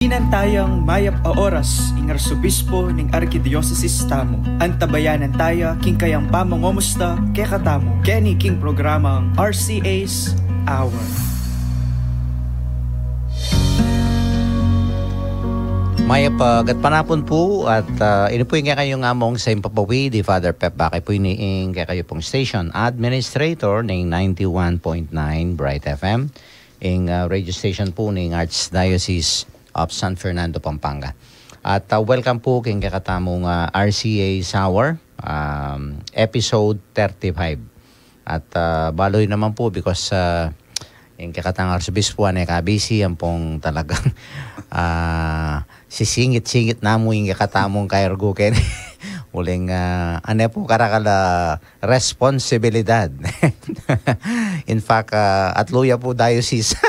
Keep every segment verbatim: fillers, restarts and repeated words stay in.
Inan tayang mayap a oras ing Arsobispo ning Arkidiosesis tamu. Antabayanan taya king kayang pamangomusta kekatamu keni king programang R C A's Hour. Mayap a gatpanapun pu at, ah, ini pu ing kekayung among sa impapawi di Father Pep Bakay pu ini ing kekayu pung station administrator ning ninety-one point nine Bright F M, ing, ah, radio station pu ning Archdiocese of San Fernando, Pampanga. At, ah, welcome pu king kekatamung, ah, R C A Hour, um, episode thirty-five. At, ah, balu yu naman pu because, ah, ing kekatang Arsobispo ane ka busy, ampong talagang, ah, sisingit-singit na mu ing kekatamung kairgu keni. Uling, ah, ane pu karakal a responsibilidad. In fact, ah, atlu ya pu diocese.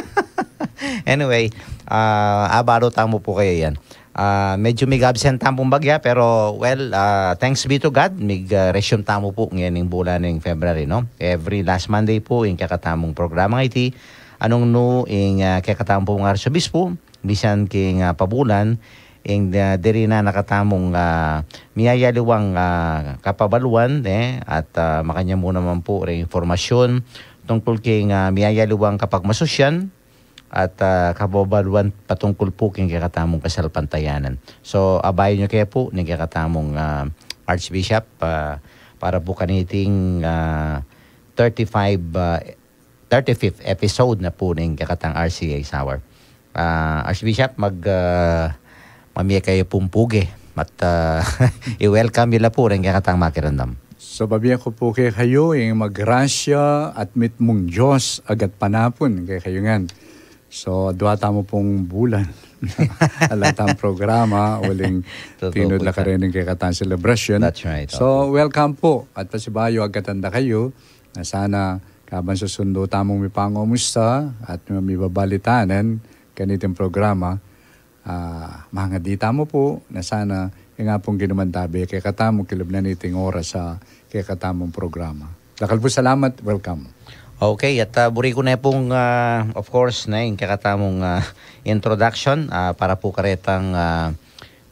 Anyway, ah, abalu tamu pu kaya yan. Ah, medyo mig-absent tamu pung bagya, pero, well, ah, thanks be to God, mig, ah, resume tamu pu ngening bulan ning February, no? Every last Monday pu ing kekatamung programang iti, anung nu ing, ah, kekatamu pung Arsobispo, misan king, ah, pabulan, ing, ah, diri na nakatamung, ah, miyayaliwang, ah, kapabaluan, ne, at, ah, makanyan mu naman pu ring impormasyun tungkul king, ah, miyayaliwang kapagmasusyan, at, ah, kababaluan patungkul pu king kekatamung kasalpantayanan. So, abayan yu ke pu ning kekatamung, ah, Archbishop, ah, para pu kaniting, ah, thirty-five, ah, thirty-fifth episode na pu ning kekatang R C A Hour. Ah, Archbishop, mag, ah, mamie kayu pung puge. At, ah, i-welcome yu la pu ring kekatang makiramdam. So, babie ku pu kekayu ing magrasya at mitmung Dios a gatpanapun kekayu ngan. So, adua tamu pung bulan. Ala tang programa, uling tinud la kareng kekatang celebration. That's right. So, welcome pu. At pasibayu agkatan da kayu, na sana kabang susundu tamung mipangomusta at mibabalitanan kaniting programa, ah, mangadi tamu pu, na sana ing Apung Ginu mantabe kekatamu king lub na niting oras a kekatamung programa. Dakal pu salamat, welcome. Okay, at, ah, buri ku ne pung, ah, of course, ne, ing kekatamung, ah, introduction, ah, para pu karetang, ah,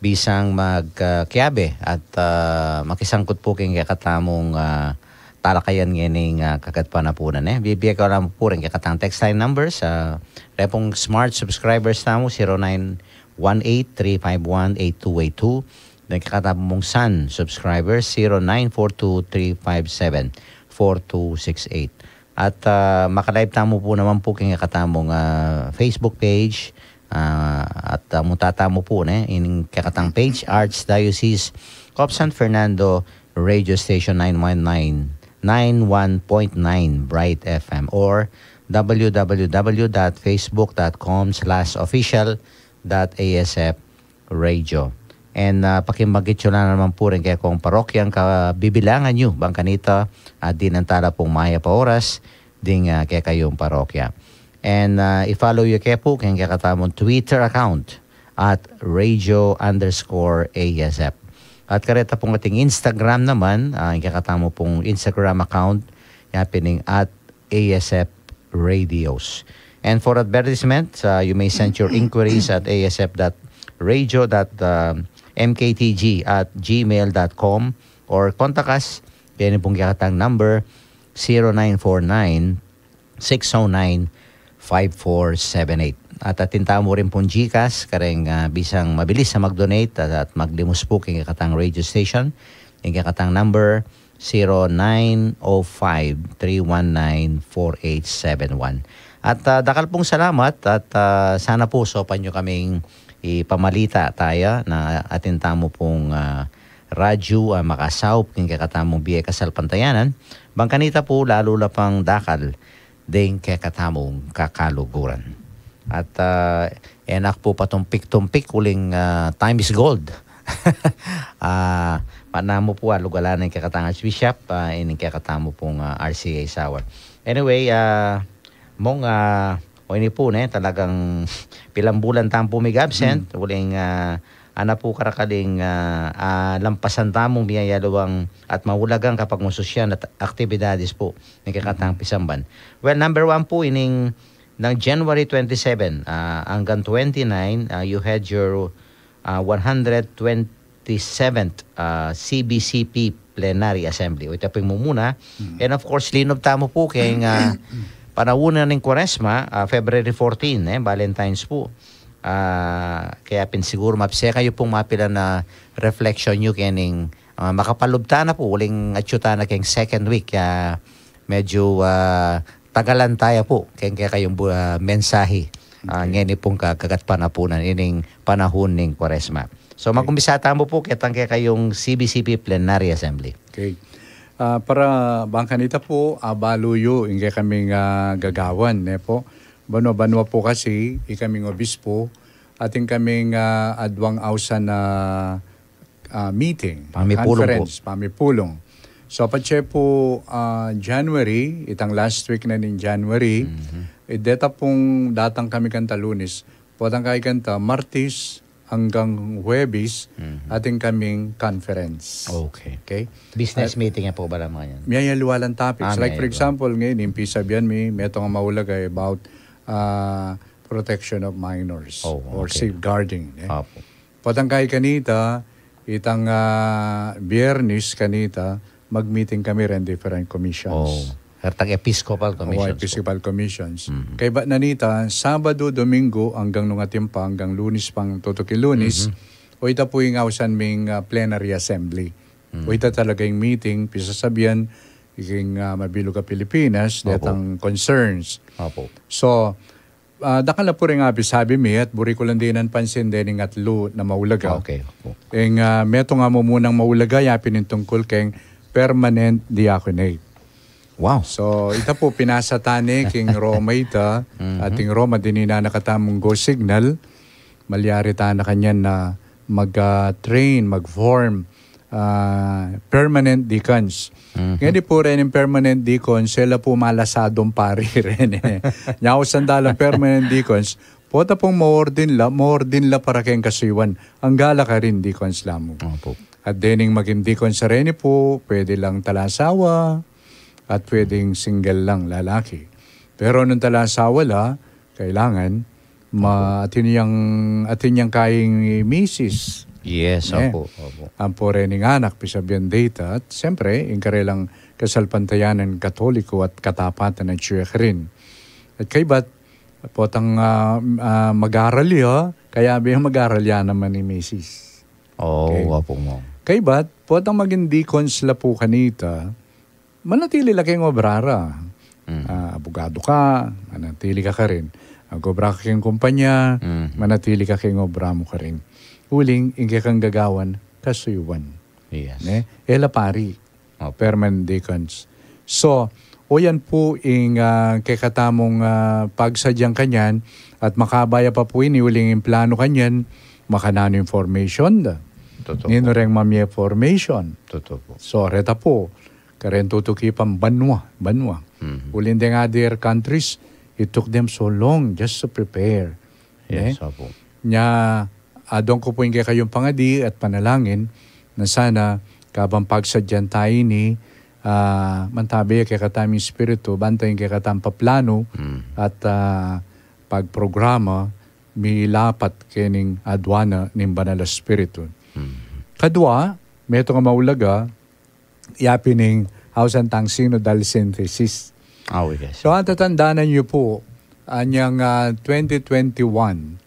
bisang mag, ah, kiabe at, ah, makisangkut pu king kekatamung, ah, talakayan ngening, ah, kagatpanapunan, e. Bibie ku la pu ring kekatang text line numbers, ah, repung Smart subscribers tamu, zero nine one eight three five one eight two eight two. Deng kekatamung Sun subscribers, zero nine four two three five seven four two six eight. At, ah, maka-live tamu pu naman pu king kekatamung, ah, Facebook page, ah, at, ah, mutatamu pu, ne, ing kekatang page, Archdiocese of San Fernando Radio Station nine one nine, nine one point nine Bright F M or w w w dot facebook dot com slash official dot a s f radio. And, ah, pakimbangkit yu la naman pu ring kekong parokyang kabibilangan yu, bang kanita, ah, dinan tala pung mayap a oras ding, ah, kekayung parokya. And, ah, i-follow yu ke pu king kekatamung Twitter account at radio underscore A S F. At kareta pung ating Instagram naman, ah, ing kekatamu pung Instagram account, ya pin ing at A S F Radios. And for advertisements, uh, you may send your inquiries at A S F dot radio dot, um, M K T G at gmail dot com or contact us keni pung kekatang number, zero nine four nine, six oh nine, five four seven eight. At atin tamu rin pung GCash, kareng, ah, bisang mabilis a mag-donate at, at maglimus pu king kekatang radio station, ing kekatang number, zero nine oh five, three one nine, four eight seven one. At, ah, dakal pung salamat at, ah, sana pu saupan yu kaming ipamalita taya na atin tamu pung, ah, radyu, ah, makasaup king kekatamung bie kasalpantayanan. Bang kanita pu lalu la pang dakal ding kekatamung kakaluguran. At, ah, e na ku pu patumpik-tumpik uling, ah, time is gold. Ah, manamu pu, ah, lugalan ing kekatang Archbishop, ah, ining kekatamu pung, ah, R C A Hour. Anyway, ah, Mong, ah, o ini pu, ne, talagang pilang bulan tamu pu mig-absent, uling, ah, ana pu karakaling, ah, ah, lampasan tamung miyayaliwang at maulagang kapagmususyan at aktibidades pu ning kekatang pisamban. Well, number one pu, ining Ng January twenty-seven, ah, hanggang twenty-nine, ah, you had your, ah, one hundred twenty-seventh, ah, C B C P Plenary Assembly. O, ita pu ing mumuna. And of course, linub tamu pu keng, ah, panahun ning Kuaresma, ah, February fourteen, eh, Valentine's pu. Ah, kaya pin siguru mapse kayu pung mapilan a reflection yu kening, ah, makapalub tana pu, uling atyu tana keng second week, ah, medyo, ah, tagalan taya pu keng kekayung bu-, ah, mensahe, ah, ngeni pung ka-, kagatpanapunan ining panahun ning Kuaresma. So, magumpisa tamu pu ketang kekayung C B C P Plenary Assembly. Okay. Ah, para bang kanita pu, ah, balu yu ing kekaming, ah, gagawan, ne pu. Banua-banua pu kasi, ikaming obispo, atin kaming, ah, aduang ausan na, ah, meeting, Pamipulung pu. Conference, pamipulung. So, patse pu, ah, January, itang last week na ning January, eh, deta pung datang kami kanta Lunes, potang kay kanta Martes anggang Huwebes, atin kaming conference. Okay. Okay? Business meeting ya pu bala mga yan? Miyayaliwa lang topics. Ah, like, for example, ngayon, ing pisabian mi, metung a maulaga about, ah, protection of minors or safeguarding, eh. Apo. Potang kay kanita, itang, ah, Biyernes kanita, mag-meeting kami ren different commissions. Oh, hertang Episcopal Commissions po. Episcopal Commissions. Kaybat na nita, Sabado, Domingo, anggang nung atin pa, anggang Lunes pang tutuki Lunes, o ita pu ing ausan ming, ah, plenary assembly. O ita talaga ing meeting, pisasabian, ing, ah, mabilug a Pilipinas, detang concerns. Opo. So, ah, dakal na pu ring abisabi mi at buri ku lang dinan pansin dening atlu na maulaga. Okay, opo. Ing, ah, metung a mumunang maulaga, yapin ing tungkul keng permanent diaconate. Wow. So, ita pu, pinasa tane king Roma ita, at ing Roma, dininan na katamung go signal, malyari tana kanyan na mag, ah, train, mag-form, ah, permanent deacons. Ngeni pu ren ing permanent deacons, sela pu malasadung pari ren, eh. Nya, o sandalang permanent deacons, pota pung maordin la, maordin la para keng kasuyuan. Angga la karin deacons la mu. Opo. At dening maging deacons a reni pu, pwede lang talasawa, at pwedeng single lang, lalaki. Pero nung talasawa la, kailangan ma-, atin yang, atin yang kaing misis. Yes, opo, opo. Ampo reni ing anak, pisabian deta, at siyempre, ing karelang kasalpantayanan Katoliko at katapatan at siyuya karin. At kaybat, potang, ah, ah, mag-aral ya, kaya ba yang mag-aral ya naman ing misis? Oh, okay. Opo, mo. Kaybat, potang maging deacons la pu kanita, manatili la keng obra ra. Ah, abogado ka, manatili ka karin. Agobra ka keng kumpanya, manatili ka keng obra mu karin. Uling, ing kekang gagawan, kasuyuan. Yes. Ne? E la pari. Opo. Permanent deacons. So, o yan pu ing, ah, kekatamung, ah, pagsadyang kanyan, at makabaya pa pu ini uling ing plano kanyan, makananu ing formation da. Totoo pu. Ninu reng mamie formation. Totoo pu. So, reta pu, karen tutuki pang banua, banua. Uling deng other countries, it took them so long just to prepare. Yes, opo. Nya, adong ku pu ing kekayung pangadi at panalangin na sana kabang pagsadyan ta ini, ah, mantabe ya kekatamung espiritu, banta ing kekatamung paplanu at, ah, pagprograma, milapat kening aduan na ning Banal a Espiritu. Kadua, metung a maulaga, yapin ing ausan tang synodal synthesis. Ah, yes. So, atatandanan yu pu, anyang, ah, twenty twenty-one,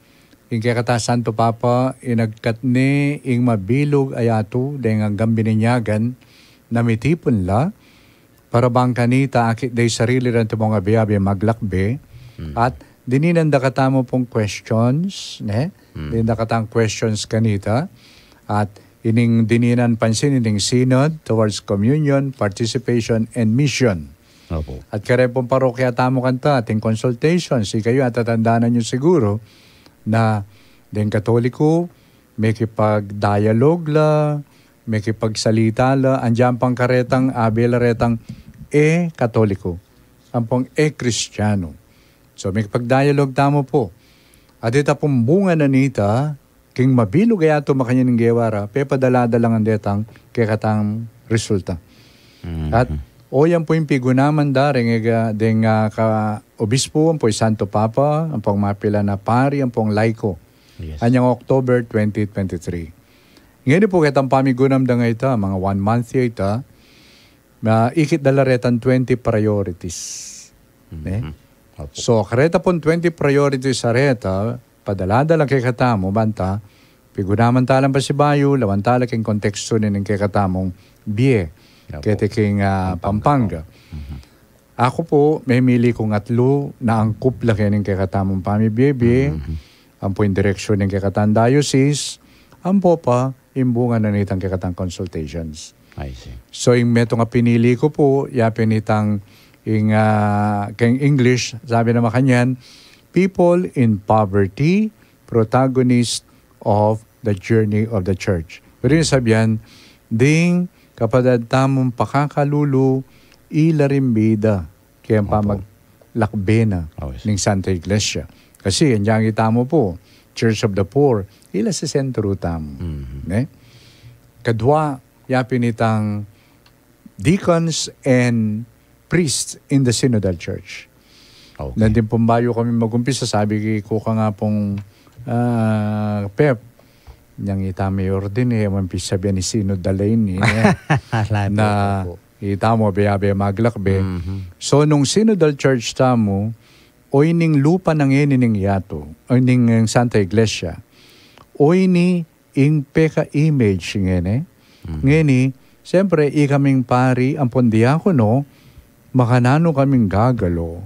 ing kekatang Santo Papa, inagkat ne ing mabilug a yatu deng anggang bininyagan na mitipun la, para bang kanita akit da ing sarili ra antimong abe-abe maglakbe, at dininan da katamu pung questions, ne? Dininan da katang questions kanita, at ining dininan pansin, ining synod towards communion, participation, and mission. Opo. At kare pung parokya tamu kanta, ating consultations, ikayu atatandanan yu siguru na deng Katoliko, mekipag-dialogue la, mekipagsalita la, andiyan pang karetang, abe la retang e-Katoliko, ampong e-Kristiyano. So, mekipag-dialogue tamu pu. At ita pung bunga na nita, king mabilug a yatu makanyan ing gewa ra, pepadala-dala ngan detang kekatang resulta. At, o yan pu ing pigunaman da, reng ega, deng, ah, ka, obispo, ampo i Santo Papa, ampong mapilan a pari, ampong laiko. Yes. Anyang October twenty twenty-three. Ngeni pu ketang pamigunam da ngeni, ita, mga one month ya ita, na ikit da la retang twenty priorities. Ne? Mhm. Opo. So, kareta pung twenty priorities a reta, padala da la kekatamu, banta, pigunaman tala pasibayu, lawan tala keng kontekstu ning kekatamung bie, Opo. keti keng, ah, Pampanga. Pampanga. Mhm. Aku pu, memili kung atlu na angkup la keni ning kekatamung pamibie-bie, Mhm. ampo ing direksyun ning kekatang diocese, ampo pa, ing bunga na nitang kekatang consultations. I see. So, ing metung a pinili ku pu, ya pin itang ing, ah, keng English, sabi na makanyan, People in Poverty, Protagonist of the Journey of the Church. Pero ing sabian, ding kapatad tamung pakakalulu, ila ring bida keng Opo. pamaglakbe na Oh, yes. ning Santa Iglesia. Kasi, anyang itamu pu, Church of the Poor, ila sesentro tamu. Mhm. Ne? Kadwa, ya pin itang deacons and priests in the synodal church. Okay. Nandin pung bayu kami magumpisa, sabi ku keka nga pung, ah, Pep, nyang ita mi ordin, e, man pisabian ning synodal ini, e. Ala, Na opo. ita mu, abe-abe maglakbe. Mhm. So, nung synodal church tamu, o ining lupa na ngeni ning yatu, o ining Santa Iglesia, o ini ing peka-image ngeni. Mhm. Ngeni, siyempre, ikaming pari, ampong diakono, makananu kaming gagalu,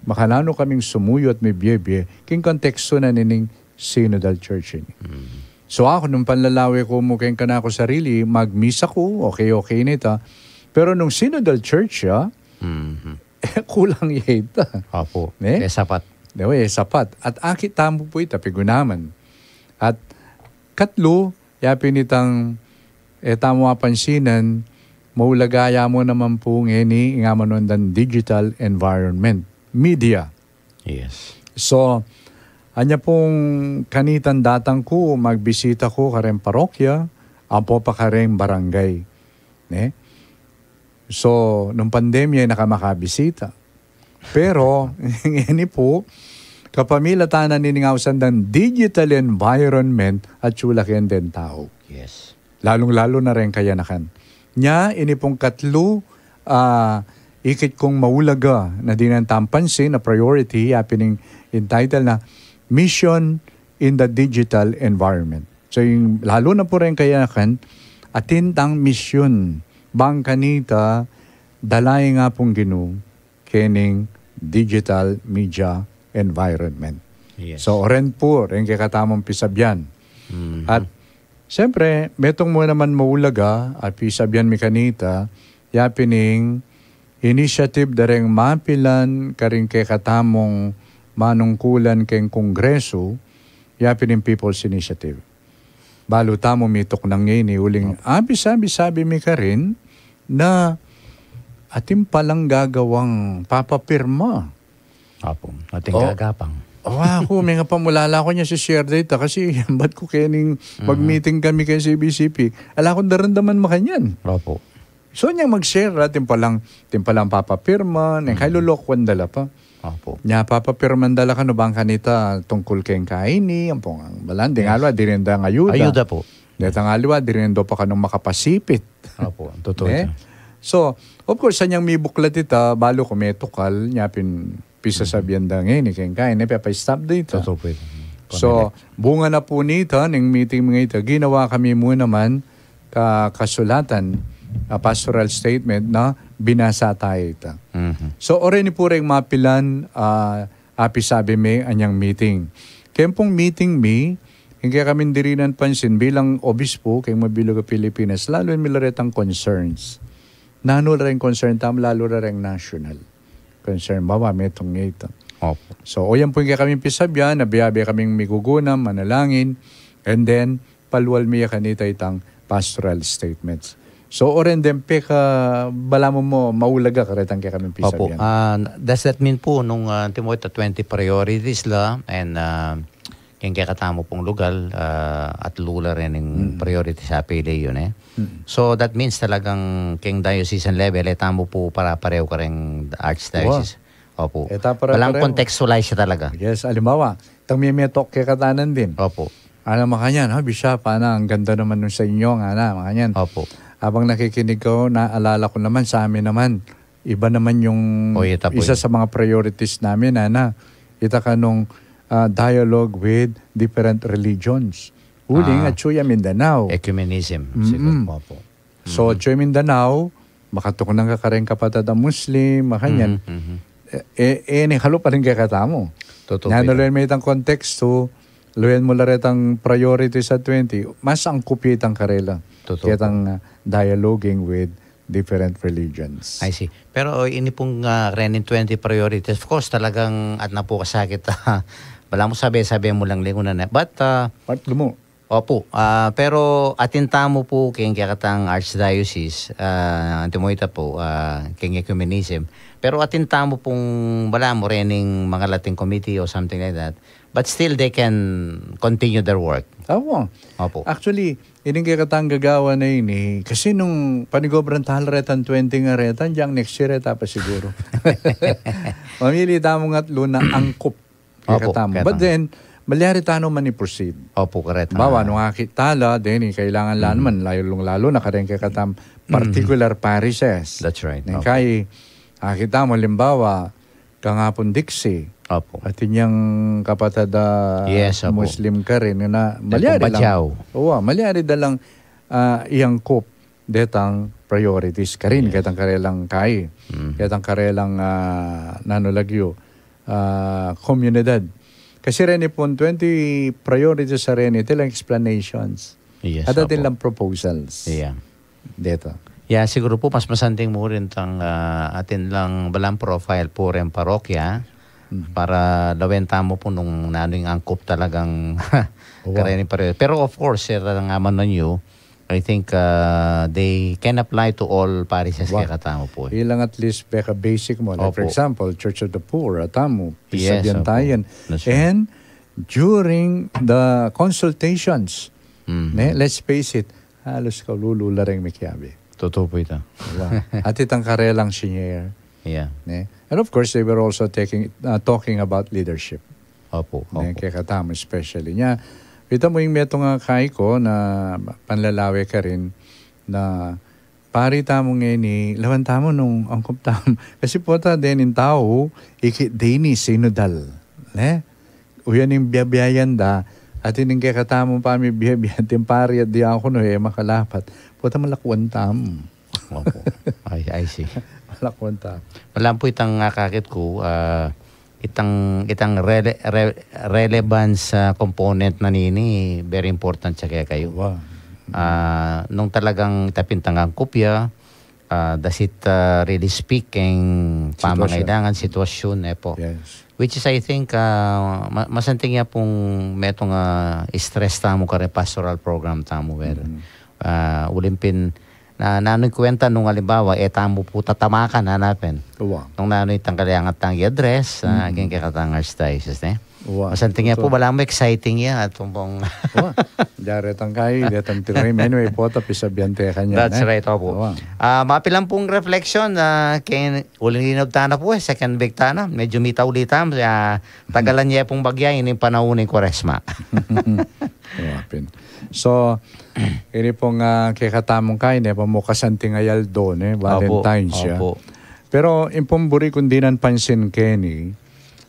makananu kaming sumuyu at mibie-bie, king kontekstu na nining synodal church ini. Mhm. So, aku, nung panlalawe ku mu keng kanaku sarili, magmisa ku, okay, okay na ita. Pero nung synodal church ya, Mhm. e, kulang ya ita. Opo. Ne? E sapat. Dewa, e sapat. At akit tamu pu ita, pigunaman. At katlu, ya pin itang, e, tamu apansinan, maulaga ya mu naman pu ngeni, ing amanung digital environment, media. Yes. So, anya pung kanitang datang ku, magbisita ku kareng parokya, ampo pa kareng barangay. Ne? So, nung pandemya, e na ka makabisita. Pero, ngeni pu, kapamilatan na nining ausan dang digital environment, atyu la keng deng tau. Yes. Lalung-lalu na reng kayanakan. Nya, ini pung katlu, ah, ikit kung maulaga na dinan tang pansin, na priority, ya pin ing entitle na Mission in the Digital Environment. So, ing lalu na pu reng kayanakan, atin tang misyun, bang kanita, dala ing Apung Ginu, kening digital media environment. Yes. So, oren pu, reng kekatamung pisabian. Mhm. At, siyempre, metung mu naman maulaga, a pisabian mi kanita, ya pin ing initiative da reng mapilan karing kekatamung manungkulan keng Kongresu, ya pin ing People's Initiative. Balu tamu mituknang ngeni uling Opo. abis-abis sabi mi karin na atin palang gagawang papapirma. Opo, atin O, gagapang. o, aku, mengapamulala ku nya si Sir Data kasi bat ku kening Mhm. mag-meeting kami keng C B C P. Ala kung daramdaman makanyan. Opo. So, nyang mag-share, ah, timpalang, timpalang papapirma, neng Mm. kailulokwan da la pa. Opo. Nya papapirman da la kanu bang kanita tungkul keng kaini, ampong balang, ding Yes. aliwa, dirinan da ngayuda. Ayuda po. Detang aliwa, dirinan da pa kanu makapasipit. Opo, totoo Ne? ito. So, of course, sa nyang mibuklat ita, balu ku metukal, nya pin pisasabian da ngeni keng kaini, pepa-stop da ita. Totoo po ito. So, Pamilya. bunga na pu nita, ning meeting mi ngeni ita, ginawa kami mu naman, ka-, kasulatan, a pastoral statement na binasa taya ita. Mhm. So, oreni pu reng mapilan, ah, a pisabi mi anyang meeting. Keng pung meeting mi, ing kekaming dirinan pansin bilang obispo, keng mabilug a Pilipinas, lalu mi la retang concerns. Nanu la reng concern tamu, lalu la reng national concern, bawa metung ita. Opo. So, o yan pu ing kekaming pisabian, abe-abe kaming migugunam, manalangin, and then, palual mi ya kanita itang pastoral statements. So, oren deng peka balamu mu maulaga karetang kekaming Opo. pisabian. Ah, does that mean po nung, ah, antimo ita twenty priorities la and, ah, keng kekatamu pung lugal, ah, atlu la reng Mm. priorities a pili yun, e? Mm. So, that means talagang keng diocesan level, e tamu po para pareho kareng archdiocese. Wa. Opo. Eta para Walang pareho. Contextualize siya talaga. Yes, alimbawa, itang memetok kekatamu din. Opo. Ana, makanyan, ha, bisa pa na, ang ganda naman nung sa inyo, ngana, makanyan. Opo. Habang nakikinig ko, naalala ko naman, sa amin naman, iba naman yung O, ita po isa yun. Sa mga priorities namin, ana, ita kanung, ah, dialogue with different religions. Uling, Ah. At suya Mindanao. Ecumenism. Mm-mm. Siguro po, po. So, Mhm. Atsu Mindanao, makatuknang ka kareng kapatad a Muslim, makanyan. Mhm, mhm. E, e, e, ni halo pa rin kekatamu. Totoo Nanu po rin yun. May itang konteksto, luyan mu la retang priority sa twenty, mas angkup ya itang karela. Totoo po. Ketang, ah, dialoguing with different religions. I see. Pero ini pong, ah, rening twenty priorities, of course, talagang at napukasakit. Wala mo sabi, sabi mo lang lingunan eh. But, ah, Part mo. Opo, ah, pero atin tamu po keng kekatang archdiocese, ah, anti mo ita po, ah, keng ecumenism. Pero atin tamu pong bala mo rening mga Latin committee or something like that. But still, they can continue their work. Opo. Opo. Actually, ining kekatang gagawa na ini, kasi nung panigobran ta la retang twenty nga reta, diyang next year reta pa siguro. Mamili tamu ngat luna angkup. Opo, kekatamu. But then, malyari tanu man i-proceed. Opo, kareta. Bawa, nung akit ta la, then, eh, kailangan la naman, lalong-lalo na kareng kekatamu, particular parishes. That's right. Neng Opo. Kai, akit tamu, halimbawa, kang Apung Dixie. Opo. At inyang kapatad a Yes, opo. Muslim karin, na Del malyari lang. Pumbajaw. Uwa, malyari da lang, ah, iangkup detang priorities karin, Yes. ketang karelang kai, Mm. ketang karelang, ah, nanu lagyu, ah, komunidad. Kasi reni pung twenty priorities a reni, iti lang explanations. Yes, At atin opo. Lang proposals. Yeah. Deta. Yeah, siguro po mas masanting mu rin tang, ah, atin lang balang profile po rin parokya Mm. para lawen tamu po nung nanu ing angkup talagang Owa. Kareni priority. Pero of course, sir, nga man ninyo, I think, uh, they can apply to all parishes Wa. Kaya katamu po, eh. Ilang at least beka basic mo. Like, for Opo. Example, Church of the Poor, atamu, Yes, pisabian opo. Tayan. That's right. And during the consultations, Mhm. ne, let's face it, halos kalulu la ring mikiabe. Totoo po ita. Diba? At itang karelang senior. Yeah. Ne? And of course, they were also taking, uh, talking about leadership. Opo, Ne, opo. Kaya katamu especially. Nya, kita mo yung metung a kai ko na panlalawe karin na pari tamu ngeni, lawan tamu nung angkup tamu. Kasi pota den ing tau, iki deni synodal. Ne? Uyan ing biabiayan da, at ining kaya katamu pamibiabian, ting pari at diakono, e makalapat. Pota malakwan tamu. Opo. I, I see. Malakwan tamu. Malampu itang akakit ku, ah, itang, itang rele-, re-, relevance, ah, component na nini, very important sa kaya kayu. Wa. Ah, nung talagang itapin tang angkup ya, ah, does it, ah, really speak king Sitwasyon. Pamangailangan, sitwasyon, e po. Yes. Which is, I think, ah, ma-, masanting ya pung metung, ah, stress tamu kare pastoral program tamu, well, Mhm. ah, uling pin, na, nanu ing kwenta nung alimbawa, e tamu pu tatamakan, hanapin. Wa. Nung nanu itang kailangan tang i-address, ah, Mhm. King kekatang archdiocese, ne? Wa. Masanting ya pu, Totoo. Balamu exciting ya, at pung Wa. Dare tang kai, dare tang tirim. Anyway, pota pisabian te kanyan, That's eh. Right, opo. Wa. Ah, mapilan pung reflection, ah, king uling linub tana pu, eh, second week tana. Medyo mita ulit, ah, tagalan ya pung bagya, ini panaun ning Kwaresma. Wa pin. So, ini pung, ah, kekatamung kai, ne, pamukasan ting ayaldo, ne, Opo, Valentine's, ya. Opo. Pero, ing pung buri kung dinan pansin keni,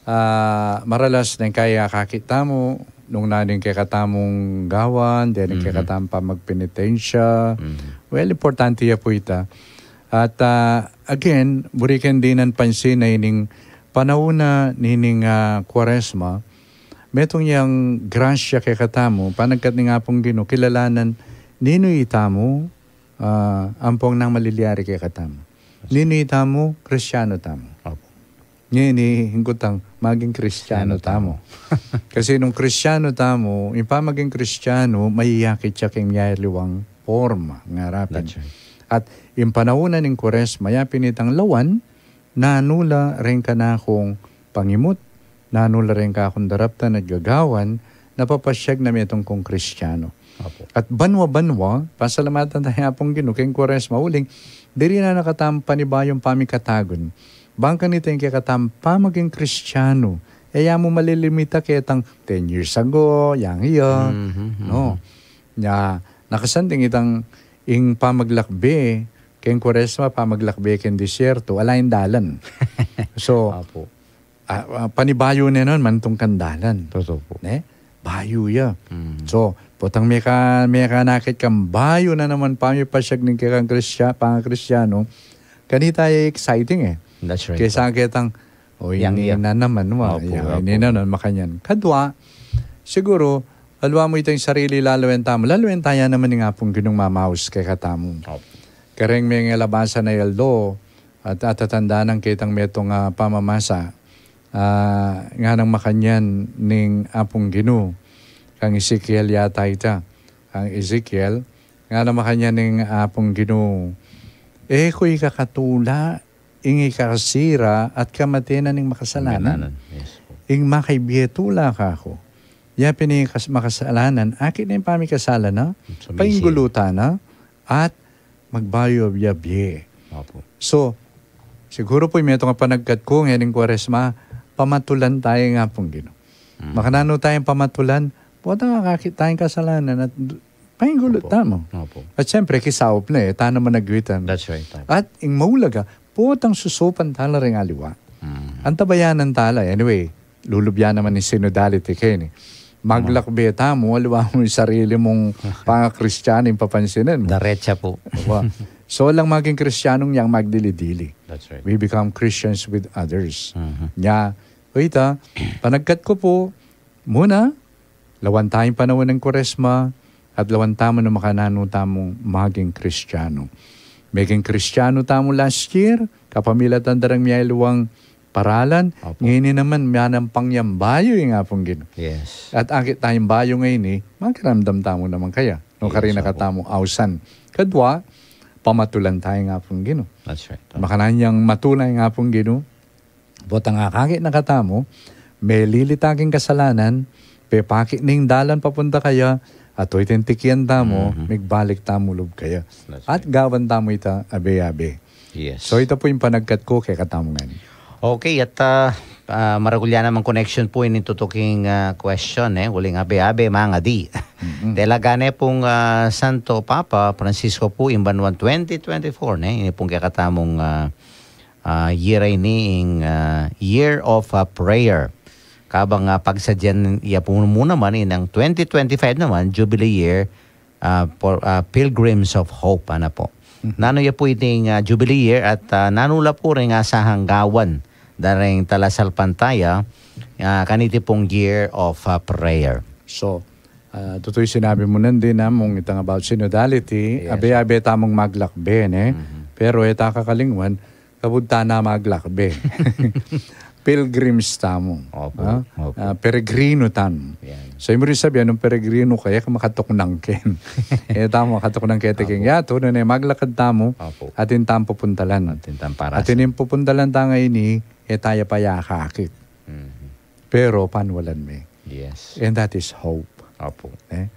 ah, maralas neng kai akakit tamu, nung nanu ing kekatamung gawan, deng Mhm. kekatamung pamagpenitensya. Mhm. Well, importante ya pu ita. At, ah, again, buri keng dinan pansin na ining panaun na nining, ah, Kwaresma, metung yang grasya kekatamu, panagkat ning Apung Ginu, kilalanan, ninu itamu, ah, ampong nang malilyari kekatamu. Ninu itamu, Kristiyanu tamu. Opo. Ngeni, ing kutang, maging Kristiyanu Kristiyanu tamu. Tamu. Kasi nung Kristiyanu tamu, ing pamaging Kristiyanu, mayayakit ya king miyaliwang porma, ngarapin. That's right. At ing panaun na ning Kwaresma, yapin itang lawan, nanu la ring kanakung pangimut, nanu la ring kakung daraptan at gagawan, na papasyag na metung kung Kristiyanu. Opo. At banwa-banwa, pasalamatan tamu Apung Ginu, king Kwaresma, uling, diri na nakatampan panibayung pamikatagun, Bang kanita ing kekatamung pamaging Kristiano, e ya mu malilimita ketang ten years ago, yang iya, Mhm, no? Nya, nakasanting itang ing pamaglakbe keng Kuaresma, pamaglakbe keng disyerto, ala ing dalan. So, Apo. ah, ah, panibayu ne nun, mantung kang dalan. Totoo po. Ne? Bayu ya. Mm. So, potang meka, mekanakit kang bayu na naman pamipasyag ning kekang Kristiya-, pangakristiano, kanita ya exciting e. That's right. Kesa ketang, o, Yang ini iya. na naman, wa, Opo, ya, opo. ini na naman, makanyan. Kadwa, siguro, aliwa mu itang sarili, laluan tamu, laluan taya naman ning Apung Ginung mamaus kekatamu. Opo. Kareng mengalabasan a aldo, at atatandanan ketang metung a pamamasa, ah, nganang makanyan ning Apung Ginu, kang Ezekiel yata ita, kang Ezekiel, nganang makanyan ning Apung Ginu, e ku ikakatula ing ikasira at kamate na ning makasalanan. Yes po. Ing makaibie tula kaku, ya pin ing kas-, makasalanan, akit na ing pamikasalan na, Submisi. Painggulutan na, at magbayu a bie. Opo. So, siguro po, metung a panagkat ku, ngening Kuaresma, pamatulan taya ing Apung Ginu. Mm. Makananu tayang pamatulan, potang akakit tayang kasalanan at du-, painggulut Opo. tamu. Opo. At siyempre, kisaup na e, tana managwitan. That's right. Opo. At ing maulaga, potang susupan tala ring aliwa. Mm. Antabayanan tala, anyway, lulubya naman ing synodality keni. Maglakbe tamu, aliwa mu ing sarili mung pangakristiano ing papansinan mu. Diretsa po. Wa. So, alang maging Kristianong yang magdili-dili. That's right. We become Christians with others. Mhm. Nya, o ita, panagkat ku po, muna, lawan tayang panaun ning Kuaresma, at lawan tamu na makananu tamung maging Kristiano. Meging Kristiano tamu last year, kapamilatan da reng miyaliwang paralan, Opo. ngeni naman, miyanampang yang bayu ing Apung Ginu. Yes. At akit tayang bayu ngeni, makiramdam tamu naman kaya. No, Yes, karina opo. Katamu ausan. Kadwa, pamatulan tayang Apung Ginu. That's right. Makananu yang matulan ing Apung Ginu, potang akakit na katamu, melili ta king kasalanan, pepakit ning dalan papunta kaya, at o iti ing tikian tamu, Mhm. migbalik tamu lub kaya. That's At right. gawan tamu ita abe-abe. Yes. So, ita pu ing panagkat ku kekatamu ngeni. Okay, at ah, ah, maragul ya namang connection po ini tutuking ah, question, e. Uling abe-abe, mangadi. Talaga ne pung ah, Santo Papa Francisco po ing banuan twenty twenty-four, ne? Ini pung kekatamung ah, ah, year a ini ing ah, Year of ah, Prayer. Kabang ah, pagsadyan ya po mu naman, inang twenty twenty-five naman, Jubilee Year, ah, for, ah, Pilgrims of Hope, ana po. Nanu ya po iting ah, Jubilee Year at ah, nanu la po ring asahang gawan da reng talasalpantaya ah, kaniti pung Year of ah, Prayer? So, ah, tutu ing sinabi mu nandin, mung itang about synodality, Yes, abe-abe tamung maglakbe, ne? Pero e ta kakalingwan, kabud tana maglakbe. Pilgrims tamu. Opo, Ah? opo. Ah, peregrino tamu. Yan. So, ing ibig sabihin, nung peregrino ka, e ka makatuknang ken. E tamu makatuknang keti king yatu, nune maglakad tamu, Opo. atin tamung pupuntalan. Atin tamung parasan. Atin ing pupuntalan ta ngeni, e taya pa ya akakit. Mhm. Pero panwalan me. Yes. And that is hope. Opo. Eh?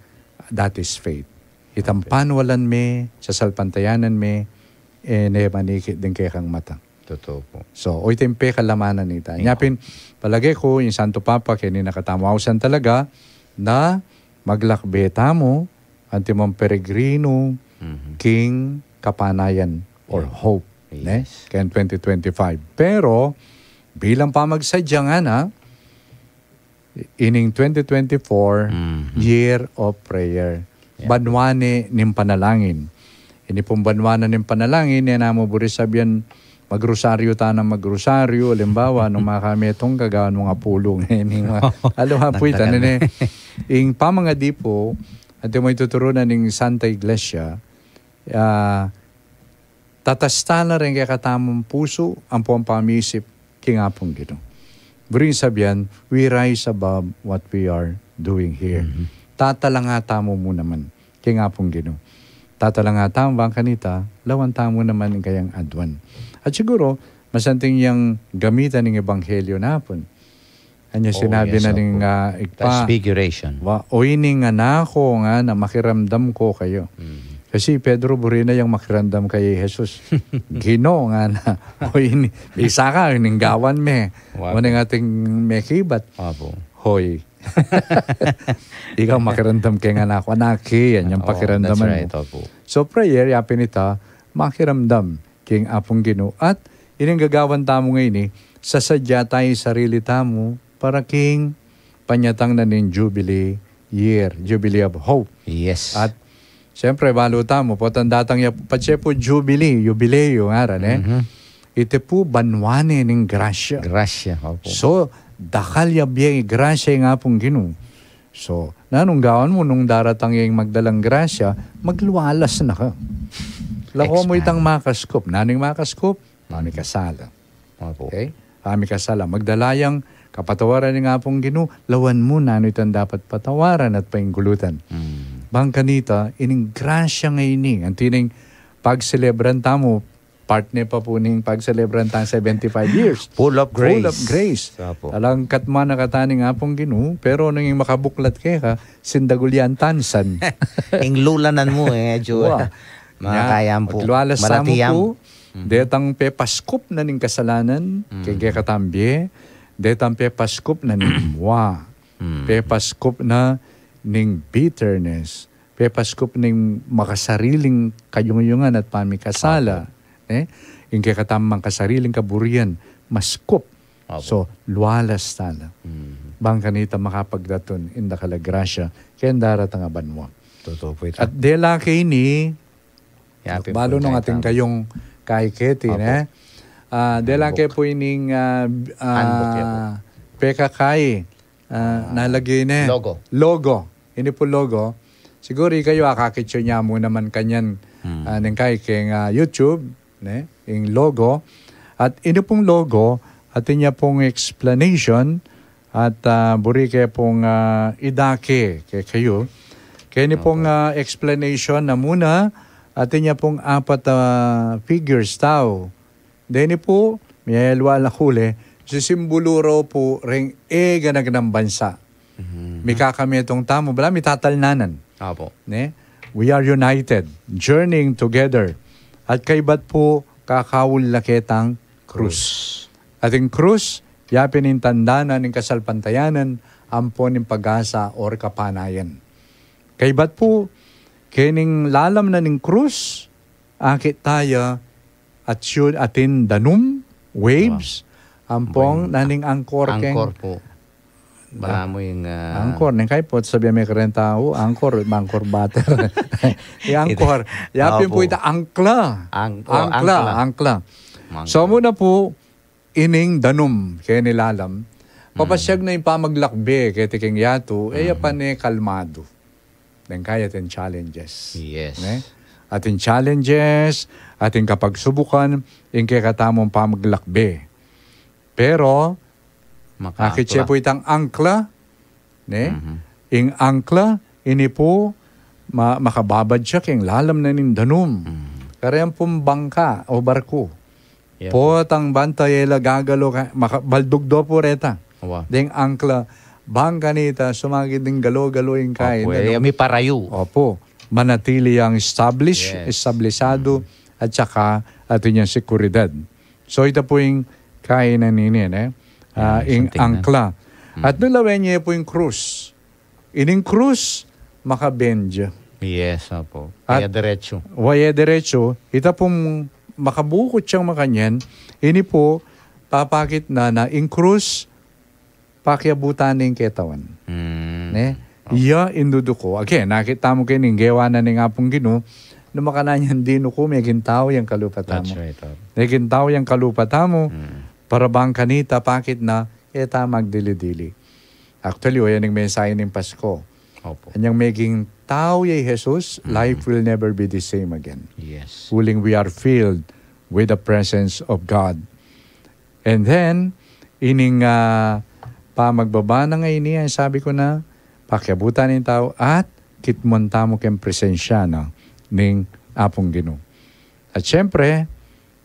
That is faith. Itang panwalan me, sasalpantayanan me, e ne manikit ding kekang mata. Totoo po. So, o ita ing pekalamanan nita. Nya pin, palage ku, ing Santo Papa, keni na katamu ausan talaga, na maglakbe tamu, antimong peregrino, king kapanayan or hope. Ne? Yes. Keng twenty twenty-five. Pero, bilang pamagsadya ngana, ining twenty twenty-four, year of prayer. Banwa ne ning panalangin. Ini pung banwa na ning panalangin, e namu buri sabian magrosaryo tana, magrosaryo, alimbawa, nung makametung ka, gawan mung apulu ngeni. Aluha pu ita, nene. Ing pamangadi pu, antimong ituturu na ning Santa Iglesia, ah, tatasta na ring kekatamung pusu, ampong pamisip, king Apung Ginu. Buring sabian, we rise above what we are doing here. Tatalanga tamu mu naman, king Apung Ginu. Tatalanga tamu bang kanita, lawan tamu naman ing kayang aduan. At siguro, masanting yang gamitan ning ebanghelyo na pun. Anya sinabi na ning, ah, Ibpa, Transfiguration. Wa, o ining anak ku ngana, makiramdam ku kayu. Kasi Pedro, buri na yang makiramdam kay Jesus. Ginu, ngana. O ini, bisa ka, ining gawan me. Wa. O ning ating mekibat. Apo. Hoy. Ikaw makiramdam keng anak, anak, yan, yang Oo, pakiramdaman that's right, mo. Opo. So prayer, yapin ita, makiramdam keng Apung Ginu. At ining gagawan tamu ngeni, sasadya tayu sarili tamu para king panyatang na ning Jubilee year, Jubilee of Hope. Yes. At siyempre, balu tamu, potang datang ya, patse pu Jubilee, Jubileo, ngaran, e. Mhm. Iti pu banua ne ning grasya. Grasya, opo. So, dakal ya bie grasya ing Apung Ginu. So, nanung gawan mu nung daratang ya ing magdalang grasya, maglualas na ka. Lako mu Expand. Itang makaskup. Nanung makaskup, pamikasala. Opo. Okay? Pamikasala. Magdala yang kapatawaran ning Apung Ginu, lawan mu nanu itang dapat patawaran at paingulutan. Mm. Bang kanita, ining grasya ngeni, anti ning pagselebran tamu, part ne pa pu ning pagselebran tang seventy-five years. Full of Full of grace. Grace. Opo. Talang katmana kata ning Apung Ginu, pero nung ing makabuklat keka, sindagul yang tansan. Ing lulanan mu, e, medyo, Wa. Makakayam pu. Maglualas tamu pu, Mhm. detang pepaskup na ning kasalanan, Mhm. keng kekatang bie, detang pepaskup na ning mua, Mhm. pepaskup na ning bitterness, pepaskup ning makasariling kayungyungan at pamikasala, Opo. e? Ing kekatang makasariling kaburian, maskup. Opo. So, lualas tala. Mhm. Bang kanita makapagdatun, ing dakal a grasya, keng daratang a banua. Totoo pu ita. At dela keni, Yapin balu pu nung ita atin ita. Kayung kaiketi, Opo. ne? Ah, dela Handbook. Ke pu ining, ah, Handbook ya pu. ah, pekakai, ah, Ah, nalagay ne. Logo. Logo. Ini pu logo. Siguru ikayu akakit yu ne mu naman kanyan, Hmm. ah, neng kai keng, ah, YouTube, ne? Ing logo. At ini pung logo, atin ya pung explanation, at, ah, buri ke pung, ah, idake kekayu. Keni pung, Opo. ah, explanation na muna, atin ya pung apat, ah, figures tau. Deni pu, miyayalu la kule, sisimbulu ra pu reng e ganaganang bansa. Mhm. Mikakametung tamu, bala mitatalnanan. Opo. Ne? We are united, journeying together. At kaybat pu, kakaul la ketang krus. Krus. At ing krus, yapin ing tanda na ning kasalpantayanan, ampon ing pag-asa or kapanayan. Kaybat pu, kening lalam na ning krus, akit taya, at yun, atin danum, waves, Wow. ampong Ampong naning angkor keng Angkor pu. Bala mu ing, ah, Angkor, neng kai pu, sabi me kareng tau, angkor, angkor bater. Ing angkor, yapin Opo. pu ita angkla. Ang-, oh, Angkla, angkla. angkla. Angkor. So, muna pu, ining danum, keni lalam, Mm. papasyag na ing pamaglakbe, keti keng yatu, e ya Mm. pa ne kalmadu. Deng kai atin challenges. Yes. Ne? Atin challenges, atin kapagsubukan, ing kekatamung pamaglakbe. Pero, Maka-, akit ye pu itang angkla, ne? Mhm. Ing angkla, ini pu, ma-, makababad ya keng lalam na ning danum. Mhm. Kareng pung bangka o barku. Yep. Potang banta ye la gagalo ka, maka-, baldugdo pu reta. Wa. Deng angkla, bang kanita, sumagid ding galo-galo ing kai Opo, na, eh, no? May parayu. Opo. Manatili yang establish, Yes. establisado, Mm. at saka atin yang seguridad. So, ita pu ing kainan ini, eh? Ah, Yan, ing something na. angkla. Mm. At nung lawen ye pu ing krus. Ining krus, maka-bend ya. Yes, opo. At Kaya diretso. Wa ye diretso, ita pung makabukut yang makanyan, ini pu, papakit na na ing krus, pakiabutan ne ing ketawan. Mm. Ne? Opo. Iya ing duduku. Again, nakit tamu keni ing gewa na ning Apung Ginu, nung makanyan dinuku, meging tau yang kalupa tamu. That's right, opo. Meging tau yang kalupa tamu, Mm. para bang kanita pakit na, e ta magdili-dili. Actually, o yan ing mensahe ning Pasko. Opo. Anyang meging tau ya i Jesus, Mm. life will never be the same again. Yes. Uling we are filled with the presence of God. And then, ining, ah, pamagbaba na ngeni, ang sabi ku na, pakiabutan ing tau at kitmon tamu keng presensya na ning Apung Ginu. At siyempre,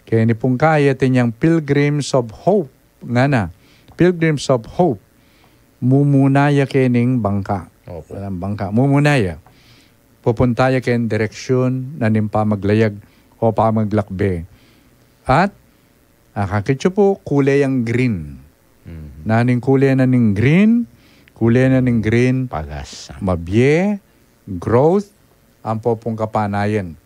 keni pung kaya atin yang Pilgrims of Hope, ngana, Pilgrims of Hope, mumuna ya kening bangka. Opo. Walang bangka. Mumuna ya. pupunta ya keng direksyun na ning pamaglayag o pamaglakbe. At, ah, akakit yu pu, kule yang green. Mhm. Na ning kule na ning green, kule na ning green, Pagas. Mabie, growth, ampo pung kapanayan.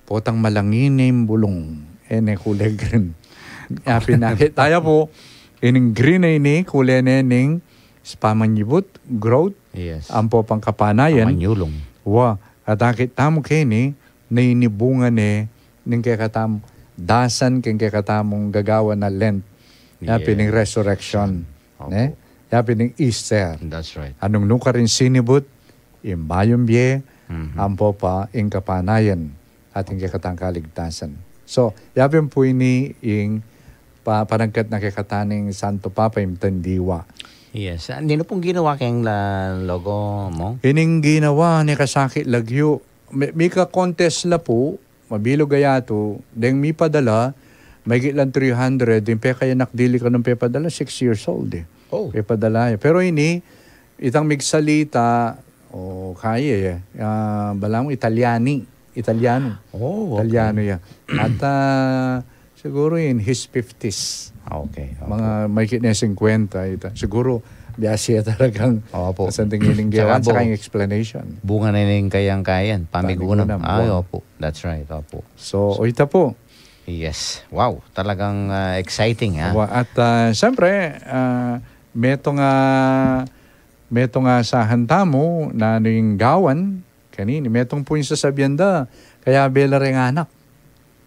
Potang malangin ne ing bulung, e ne kule green. Ya pin akit taya pu, ining green a ini, kule ne ning pamanyibut, growth, Yes. ampo pang kapanayan. Pamanyulung. Wa, at akit tamu keni, na ini bunga ne ning kekatamung dasan, keng kekatamung gagawan a Lent. Ya pin ing Yes. resurrection. Opo. Ne? Ya pin ing Easter. That's right. Anung nukarin sinibut, ing bayung bie, Mhm. ampo pa ing kapanayan, at ing kekatang kaligtasan. So, ya pin pu ini ing pa, panagkat na kekataning Santo Papa, ing tandiwa. Yes. Ah, ninu pung ginawa keng la-, logo mu? Ining ginawa ne kasakit lagyu. Mi-, mika-contest la pu, mabilug a yatu, deng mipadala, mahigit lang three hundred, ding pekayanak dili kanung pepadala, six years old e. Oh. Pepadala ya. Pero ini, itang migsalita, o kaya e, ah, balamu Italyani, Italyano. Oh, okay. Italyano ya. At, ah, siguro in his fifties. Okay, opo. Mga mahigit ne singkwenta, ita. Siguro, biasa ya talagang Opo. something ining Tsaka gawan, tsaka ing explanation. Bunga na ning kayang-kayang, pamigunam. Pamigunam, Ay, wa. opo. That's right, opo. So, o ita pu. Yes. Wow, talagang, ah, exciting, ha? Wa, at, ah, siyempre, ah, metung a, metung a asahan tamu, na ning gawan, kanini, metung pu ing sasabian da, kaya bela reng anak.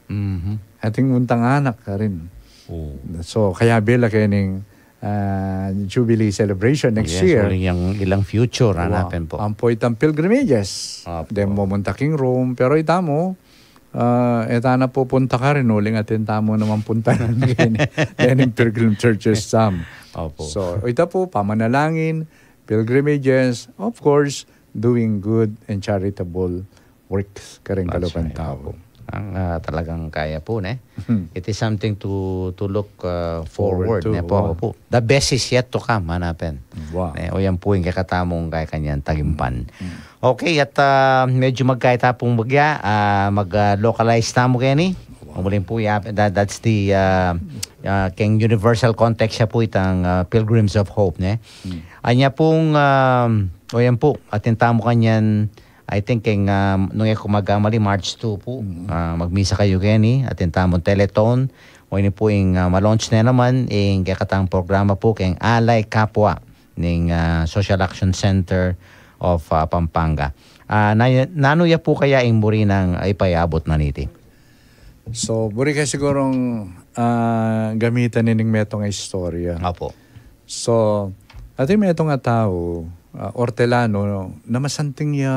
Mhm. Ating untang anak karin. Oo. So, kaya bela kening, ah, Jubilee celebration next Yes, year. uling yang ilang future, Wa, hanapin po. ampo itang pilgrimages. Opo. Then, mumunta king Rome. Pero itamu, ah, e ta na pupunta karin, uling atin tamu naman puntahan keni. Then, in pilgrim churches tam. Opo. So, ita pu, pamanalangin, pilgrimages, of course, doing good and charitable works kareng That's kalupan right, tau. opo. Ang, ah, talagang kaya po, ne? Hmm. It is something to, to look, ah, Forward forward, to, ne po? wa. Opo. The best is yet to come, hanapin. Wa. Ne? O yan po ing kekatamung kaya kanyan tagimpan. Hmm. Okay, at, ah, medyo magkaita pung bagya, ah, mag, ah, localize tamu keni. Wa. Umuling po ya, that, that's the, ah, ah, keng universal context ya po itang, ah, Pilgrims of Hope, ne? Hmm. Anya pung, ah, o yan po, atin tamu kanyan, I think, keng, ah, nung e ku magkamali, March two po. Mm. Ah, magmisa kayu keni, atin tamung telethon. O ini po ing, ah, ma-launch ne naman, ing kekatang programa po, keng Alay Kapwa, ning, ah, Social Action Center of, ah, Pampanga. Ah, na-, nanu ya po kaya ing buri nang ipayabut na niti? So, buri ke sigurung, ah, gamitan ining metung a istorya. Opo. So, atin metung a tau, ah, ortelano, na masanting ya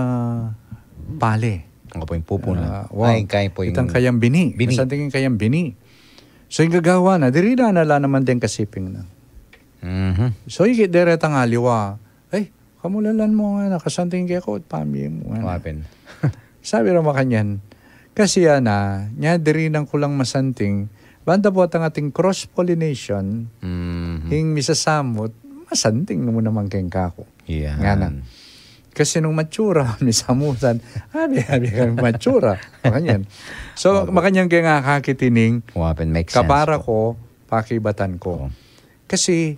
pale. Opo, ing pupu na. Ah, wa. Ay, kaya po ing Itang kayang bini. Bini. Masanting ing kayang bini. So, ing gagawan na, diri na, na la naman deng kasiping na. Mhm. So, ikit dere tang aliwa. Ay, kamulalan mu ngana, kasanting keka at pamye mu ngana. Wapin. Sabi ra makanyan, kasi ana, nya diri nang kulang masanting, banta buat ang ating cross-pollination, Mhm. ing misasamut, masanting mu naman keng kaku. Yan. Ngana. Kasi nung matsura, misamutan, abi, abi kami matsura. Makanyan. So, Opo. makanyan keng akakit ining, Wapin, makes sense kapara po. ko, pakibatan ko. Oo. Kasi,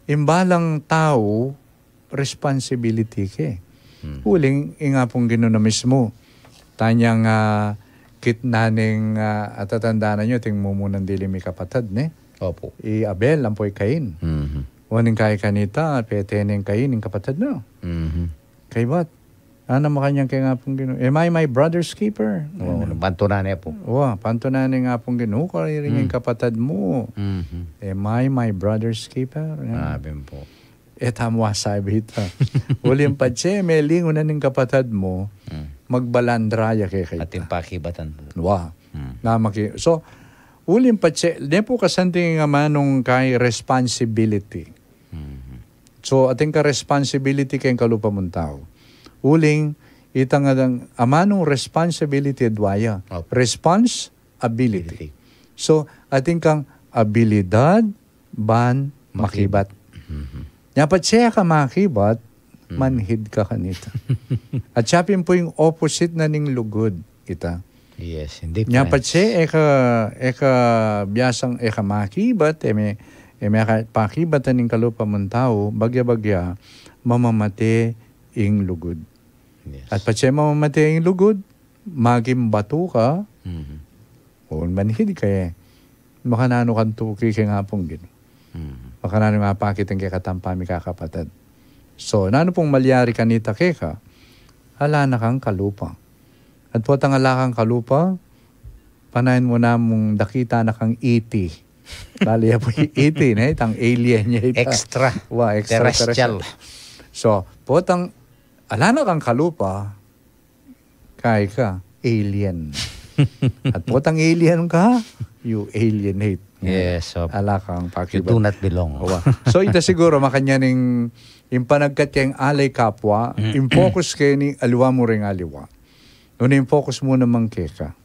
ing balang tau, responsibility ke. Hmm. Uling, ing Apung Ginu na mismu. Tanyang, ah, kitna ning, ah, atatandanan yu, ating mumunang dili mikapatad, ne? Opo. I Abel, ampo i Cain. Mhm. Uling kaya kanita, pete neng Cain, ing kapatad na. Mhm. Kaybat. Ana makanyan keng Apung Ginu, "Am I my brother's keeper?" Oo, Ana. pantunan ne po. Wa, pantunan neng Apung Ginu, kaya ring Mm. kapatad mu. Mhm. "Am I my brother's keeper?" Ana. Sabi po. E tamu asabi ita. Uling patse, melingu na ning kapatad mu, Mm. magbalandra ya keka ita. Atin pakibatan po. Wa. Mm. Na maki-, so, uling patse, ne po kasanting amanung kaya responsibility. Mhm. So, atin ka responsibility keng kalupa mung tau. Uling, itang adang, amanung responsibility adwa ya. Opo. Responsibility. Ability. So, atin kang abilidad, ban Makib- makibat. Mhm. Nya patse ka makibat, manhid ka kanita. At siya pin pu ing opposite na ning lugud, ita. Yes, hindi, Nya friends. patse, e ka, e ka biasang, e ka makibat, e me, e me ka pakibatan ing kalupa mung tau, bagya-bagya, mamamate ing lugud. Yes. At patse mamamate ing lugud, maging batu ka, Mhm. o manhid ka e. Makananu kang tuki keng Apung Ginu. Mhm. Makananu nang pakit ing kekatang pamikakapatad. So, nanu pung malyari kanita keka, ala na kang kalupa. At potang ala kang kalupa, panayan mu namung dakita na kang E T. Bali, ya pu ing E T, ne? Itang alien ya ita. Extra. Wa, extraterrestrial. Terrestrial. So, potang ala na kang kalupa, kai ka, alien. At potang alien ka, you alienate. Yes, of Ala kang You pakibat. do not belong. Wa. So, ita siguro, makanyan ing, ing panagkat keng alay kapwa, ing focus keni aliwa mu ring aliwa. Nune ing focus mu naman keka.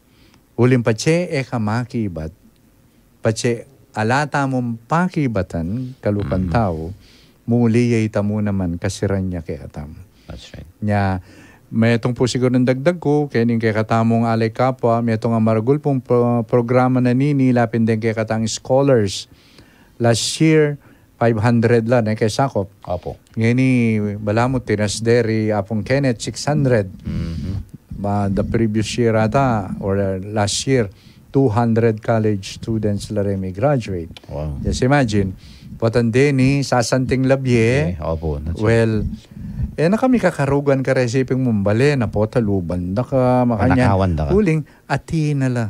Uling patse e ka makibat, patse ala tamung pakibatan, kalupan Mhm. tau, muli ya ita mu naman kasiran ya kekatamu. That's right. Nya, metung pu sigurung dagdag ku, keni ing kekatamung alay kapwa, metung a maragul pung pro-, programa na nini, lapin deng kekatang scholars. Last year, five hundred la, ne, keng sakop. Opo. Ngeni, balamu tinas de ri Apung Kenneth, six hundred. Mhm. Ba, the previous year ata, or, uh, last year, two hundred college students la reng mi-graduate. Wow. Just imagine, potang deni, sasanting la bie. Eh, opo, that's right. Well, e na kami kakarugan kareng siping mung bale, na pota luban da ka, makanyan. Panakawan da ka. Uling, atin na la.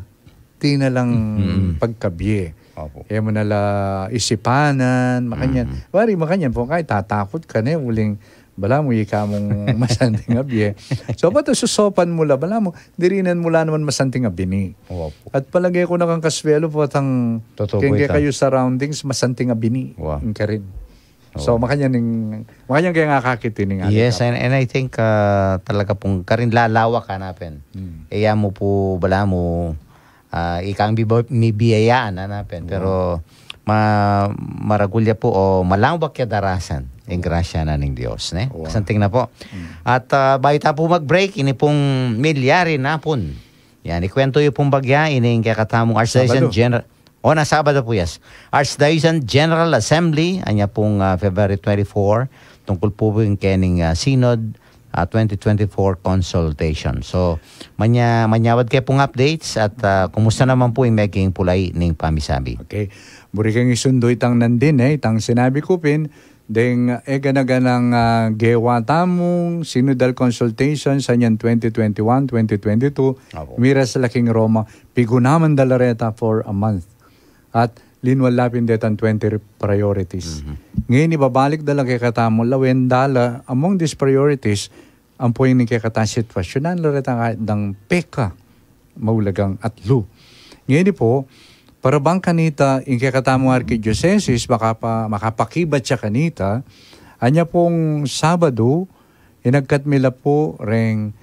Atin na lang Mm. pagkabie. Opo. E mu na la isipanan, makanyan. Mm. Wari, makanyan pu, kaya tatakut ka ne, uling, balamu ika mung masanting a bie. So, pota susopan mu la, balamu, dirinan mu la naman masanting a bini. Opo. At palage ku na kang kaswelu, potang Totoo pu keng ita. kekayu surroundings, masanting a bini. Wa. Ing karin. So, Oo. makanyan ing, makanyan keng akakit ini ning Yes, alay kapwa. and, and I think, ah, talaga pung karin lalawak, hanapin. Hmm. E ya mu pu, balamu, ah, ikang bibo-, mibiyayaan, hanapin. Oo. Pero, ma-, maragul ya pu, o malawak ya darasan, ing Oo. grasya na ning Dios, ne? Oo. Kasanting na pu. Hmm. At, ah, bayu ta pu mag-break, ini pung milyari na pun. Yan, ikuwentu yu pung bagya, ini ing kekatamung Archdiocese Sabado. General, O, na Sabado pu, yes. Archdiocesan General Assembly, anya pung, ah, February twenty-four, tungkul pu pu ing kening, ah, Synod, ah, twenty twenty-four consultation. So, manya-, manyawad ke pung updates at, ah, kumusta naman pu ing meging pulai ning pamisabi? Okay. Buri keng isundu itang nandin, e, itang sinabi ku pin, deng, e, gana-ganang, ah, gewa tamung synodal consultation sa nyan twenty twenty-one, twenty twenty-two, Apo. miras la king Roma, pigunaman da la reta for a month. At linwal la pin detang twenty priorities. Mhm. Ngeni, ibabalik da la kekatamu, lawen da la among these priorities, ampo ing kekatang sitwasyun, nanu la reta kaya dang peka maulagang atlu. Ngeni pu, para bang kanita, ing kekatamung arkidiosesis, makapa-, makapakibat ya kanita, anya pung Sabado, inagkat mi la pu reng,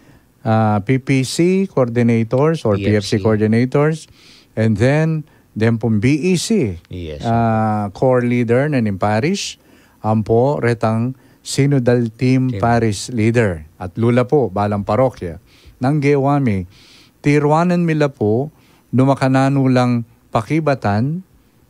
ah, P P C coordinators or P F C. P F C coordinators, and then, then pung B E C, Yes. ah, core leader na ning parish, ampo retang synodal team Team. parish leader. Atlu la pu, balang parokya. Nanu ing gewa mi, tiruanan mi la pu, nu makananu lang pakibatan,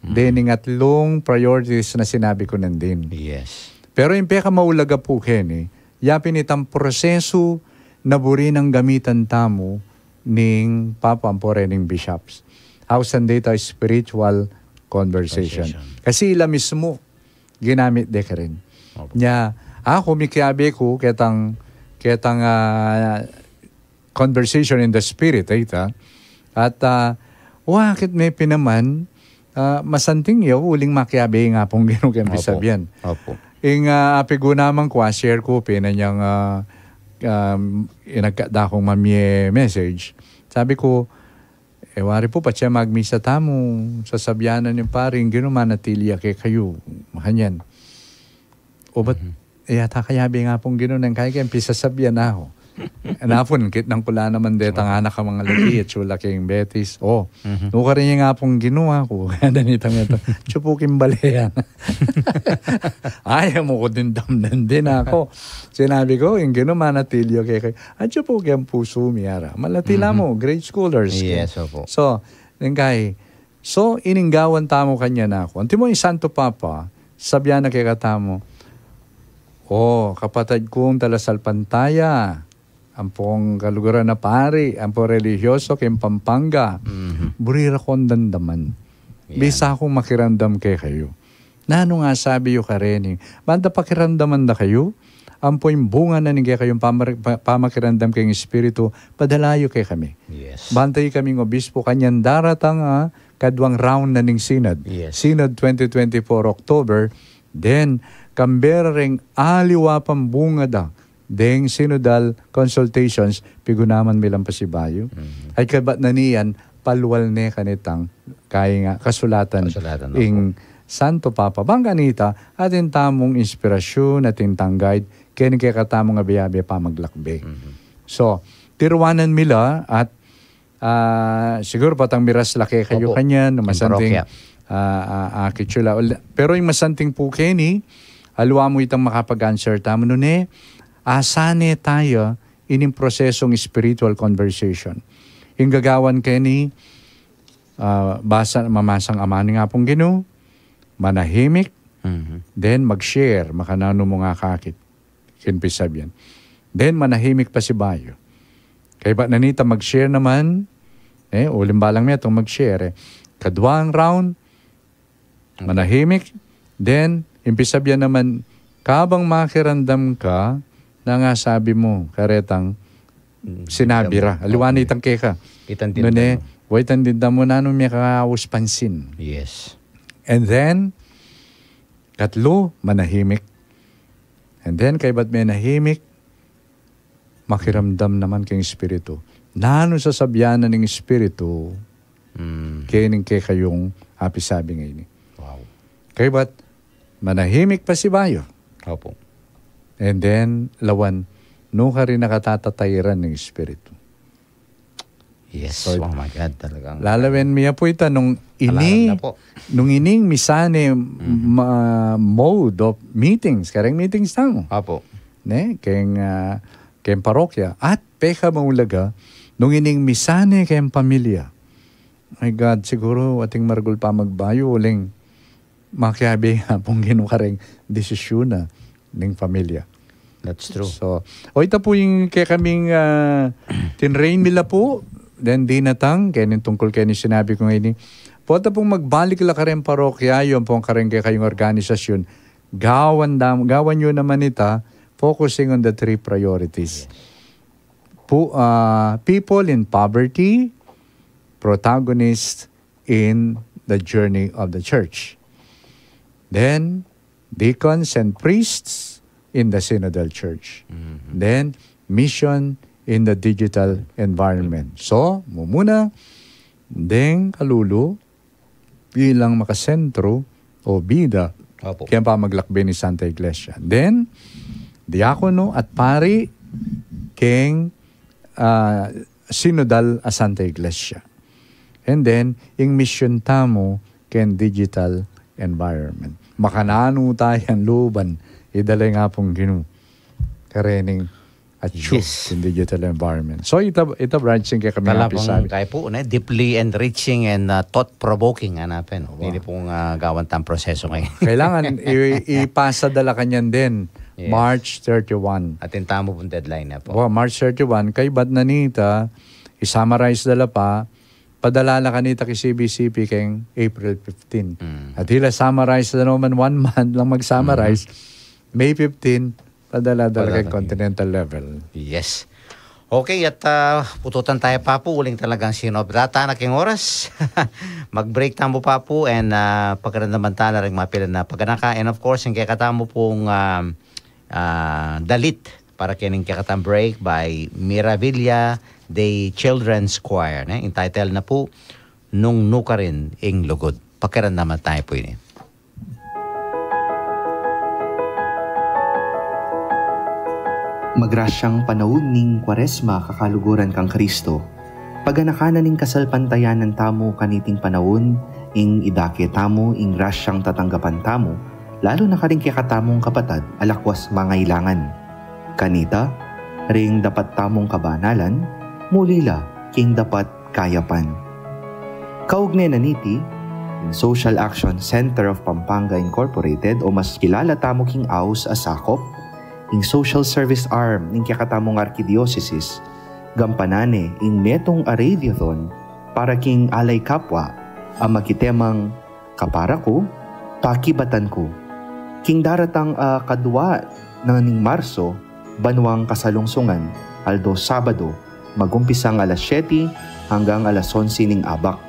Mhm. dening atlung priorities na sinabi ku nandin. Yes. Pero ing pekamaulaga pu keni, yapin itang prosesu na buri nang gamitan tamu ning Papa ampo rening bishops. Ausan da ita spiritual conversation. Conversation. Kasi ila mismu, ginamit de karin. Opo. Nya, aku, mikiabe ku, ketang, ketang, ah, conversation in the spirit, e ita. At, ah, wa, akit me pin naman, ah, masanting ya, uling makiabe ing Apung Ginu keng Opo. pisabian. Opo. Ing, ah, apigunaman ku, a-share ku pin, anyang, ah, um, inagkat da kung mamie message. Sabi ku, e, wari pu, patse magmisa tamu, sasabian na ning pari, ing Ginu manatili ya kekayu. Makanyan. O ba't, Mhm. e, yata kayabe ing Apung Ginu neng kaya keng pisasabian na aku. Napun, kitnan ku la naman detang anak a mangalati, atsu la king Betis. O, nukarin ya ing Apung Ginu, aku. Kaya danita meta, atsu pu king bale yan. Ay, amu ku din damnan din aku. Sinabi ku, ing Ginu manatili ya kekayu. Atsu pu keng pusu mi ara. Malati la mu, great scholars. Yes, opo. So, neng kai, so, ining gawan tamu kanyan aku. Antimo ing Santo Papa, sabian na kekatamu, O, kapatad kung talasalpantaya, ampong kaluguran a pari, ampong relihiyoso king Pampanga, buri ra kong damdaman. Bisa kung makiramdam kekayu. Nanu ing asabi yu kareni? Ban da pakiramdaman da kayu, ampo ing bunga na ning kekayung pamar-, pa-, pamakiramdam king Espiritu, padala yu kekami. Yes. Bantay kaming obispo kanyan daratang, ah, kaduang round na ning synod. Yes. Synod twenty twenty-four October, then, kambe ra reng aliwa pang bunga da deng synodal consultations, pigunaman mi lang pasibayu. Mhm. Ay kabat na niyan, palual ne kanitang, kaya nga, kasulatan, kasulatan, ing opo. Santo Papa. Bang kanita, atin tamung inspirasyun, atin tang guide, keni kekatamung abe-abe pamaglakbe. Mhm. So, tiruanan mi la at Ah, siguru patang miras la kekayu kanyan, no, masanting, ah, ah, ah, kitsula. Pero ing masanting pu keni, aliwa mu itang makapag-answer tamu nune, asane taya ining prosesong spiritual conversation. Ing gagawan keni, ah, basa, mamasang amanu ning Apung Ginu, manahimik, then mag-share, makananu mung akakit. King pisabian. Then, manahimik pasibayu. Kaybat na nita mag-share naman, eh, uling balang metung mag-share, eh. Kaduang round, manahimik, then, ing pisabian naman, kabang makiramdam ka, nanu ing asabi mu, karetang, sinabi ra. Aliwa na itang keka. Itang dindamu. Nune, wa itang dindamu nanu mekaaus pansin. Yes. And then, katlu, manahimik. And then, kaybat menahimik, makiramdam naman king Espiritu. Nanu sasabian na ning Espiritu, kening kekayung apisabi ngeni. Wow. Kaybat, manahimik pasibayu. Opo. And then, lawan, nukarin na katatairan ning Espiritu. Yes, so, oh my God, talagang lalawen mi ya pu ita nung ini, nung ining misane ma-, mode of meetings, kareng meetings tamu. Apo. Ne, keng, ah, keng parokya. At pekamaulaga, nung ining misane keng pamilya. My God, siguru ating maragul pa magbayu, uling makiabe Apung Ginu kareng desisyun na ning pamilya. That's true. So, o ita pu ing kekaming, ah, tinrain mi la pu, then dinatang, keni tungkul keni sinabi ku ngeni. Pota pung magbalik la kareng parokya, yu ampong kareng kekayung organisasyun, gawan dam-, gawan yu naman ita, focusing on the three priorities. Yes. Pu-, ah, people in poverty, protagonists in the journey of the church. Then, deacons and priests in the synodal church. Mhm. Then, mission in the digital environment. So, mumuna, deng kalulu, bilang makasentro o bida, opo, keng pamaglakbe ning Santa Iglesia. Then, diakono at pari keng, ah, sinodal a Santa Iglesia. And then, ing mission tamu keng digital environment. Makananu tayang luban, idala ing Apung Ginu karening at choose in digital environment. So, ita, ita branching kaya kami nga pisabi. Kaya po, ne, deeply enriching and, uh, thought-provoking, ano, pen. Wow. Ini pong, uh, gawan tang proseso ngayon. Kailangan i-, ipasa da la kanyan din, yes, March thirty-one. Atin tamu pong deadline na po. Wow, March thirty-one, kaybat na nita, i-summarize da la pa, padala la kanita keng C B C P keng April fifteen. Mm. At ila summarize da naman, one month lang mag-summarize. Mm-hmm. May fifteen, padala da la keng continental level. Yes. Okay, at, ah, pututan tayu pa pu, uling talagang sinobra tana keng oras. Mag-break tamu pa pu, and, ah, pakiramdaman tana ring mapilan a paganaka. And of course, ing kekatamu pung, ah, ah, dalit para kening kekatang break by Mirabilia Day Children's Choir, ne? Entitled na pu, Nung Nukarin ing Lugud. Pakiramdaman tayu pu ini. Magrasyang panaun ning Kuaresma, kakaluguran kang Kristo. Paganakan na ning kasalpantayanan tamu kaniting panaun, ing idake tamu ing grasyang tatanggapan tamu, lalu na karing kekatamung kapatad a lakwas mangailangan. Kanita, ring dapat tamung kabanalan, muli la king dapat kayapan. Kaugne na niti, ing Social Action Center of Pampanga Incorporated, o mas kilala tamu king aus a SACOP, ing social service arm ning kekatamung arkidiosesis, gampanan ne ing metung a radiothon para king Alay Kapwa a makitemang Kapara Ku, Pakibatan Ku. King daratang a kadua na ning Marso, banuang kasalungsungan, aldo Sabado, magumpisang alas siyete hanggang alas onse ning abak.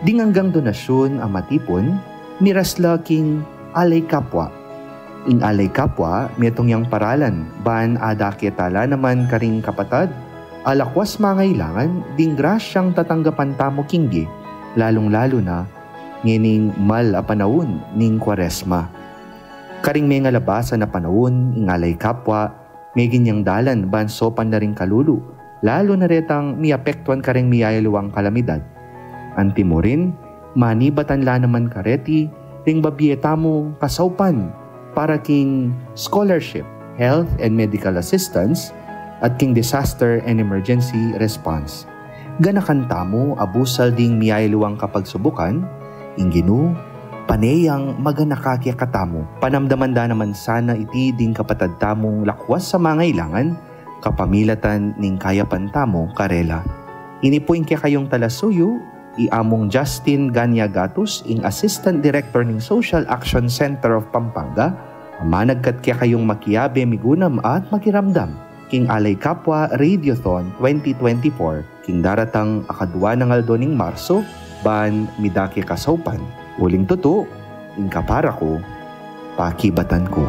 Ding anggang donasyun a matipun, miras la king Alay Kapwa. Ing Alay Kapwa, metung yang paralan ban adake tala naman karing kapatad a lakwas mangailangan ding grasyang tatanggapan tamu kingge, lalung-lalu na ngening mal a panaun ning Kuaresma. Karing mengalabasan a panaun, ing Alay Kapwa, meging yang dalan ban saupan na ring kalulu, lalu na retang miapektuan karing miyayaliwang kalamidad. Antimurin, manibatan la naman kareti ring babie tamung kasaupan para king scholarship, health and medical assistance, at king disaster and emergency response. Ganakan tamu a busal ding miyayaliwang kapagsubukan, ing Ginu, pane yang maganaka kekatamu. Panamdaman da naman sana iti ding kapatad tamung lakwas a mangailangan, kapamilatan ning kayapan tamu karela. Ini pu ing kekayung talasuyu, i Among Justin Gania Gatus, ing Assistant Director ning Social Action Center of Pampanga, a managkat kekayung makiabe, migunam at makiramdam king Alay Kapwa Radiothon twenty twenty-four, king daratang a kadua nang aldo ning Marso, ban midake kasaupan. Uling tutu, ing Kapara Ku, Pakibatan Ku.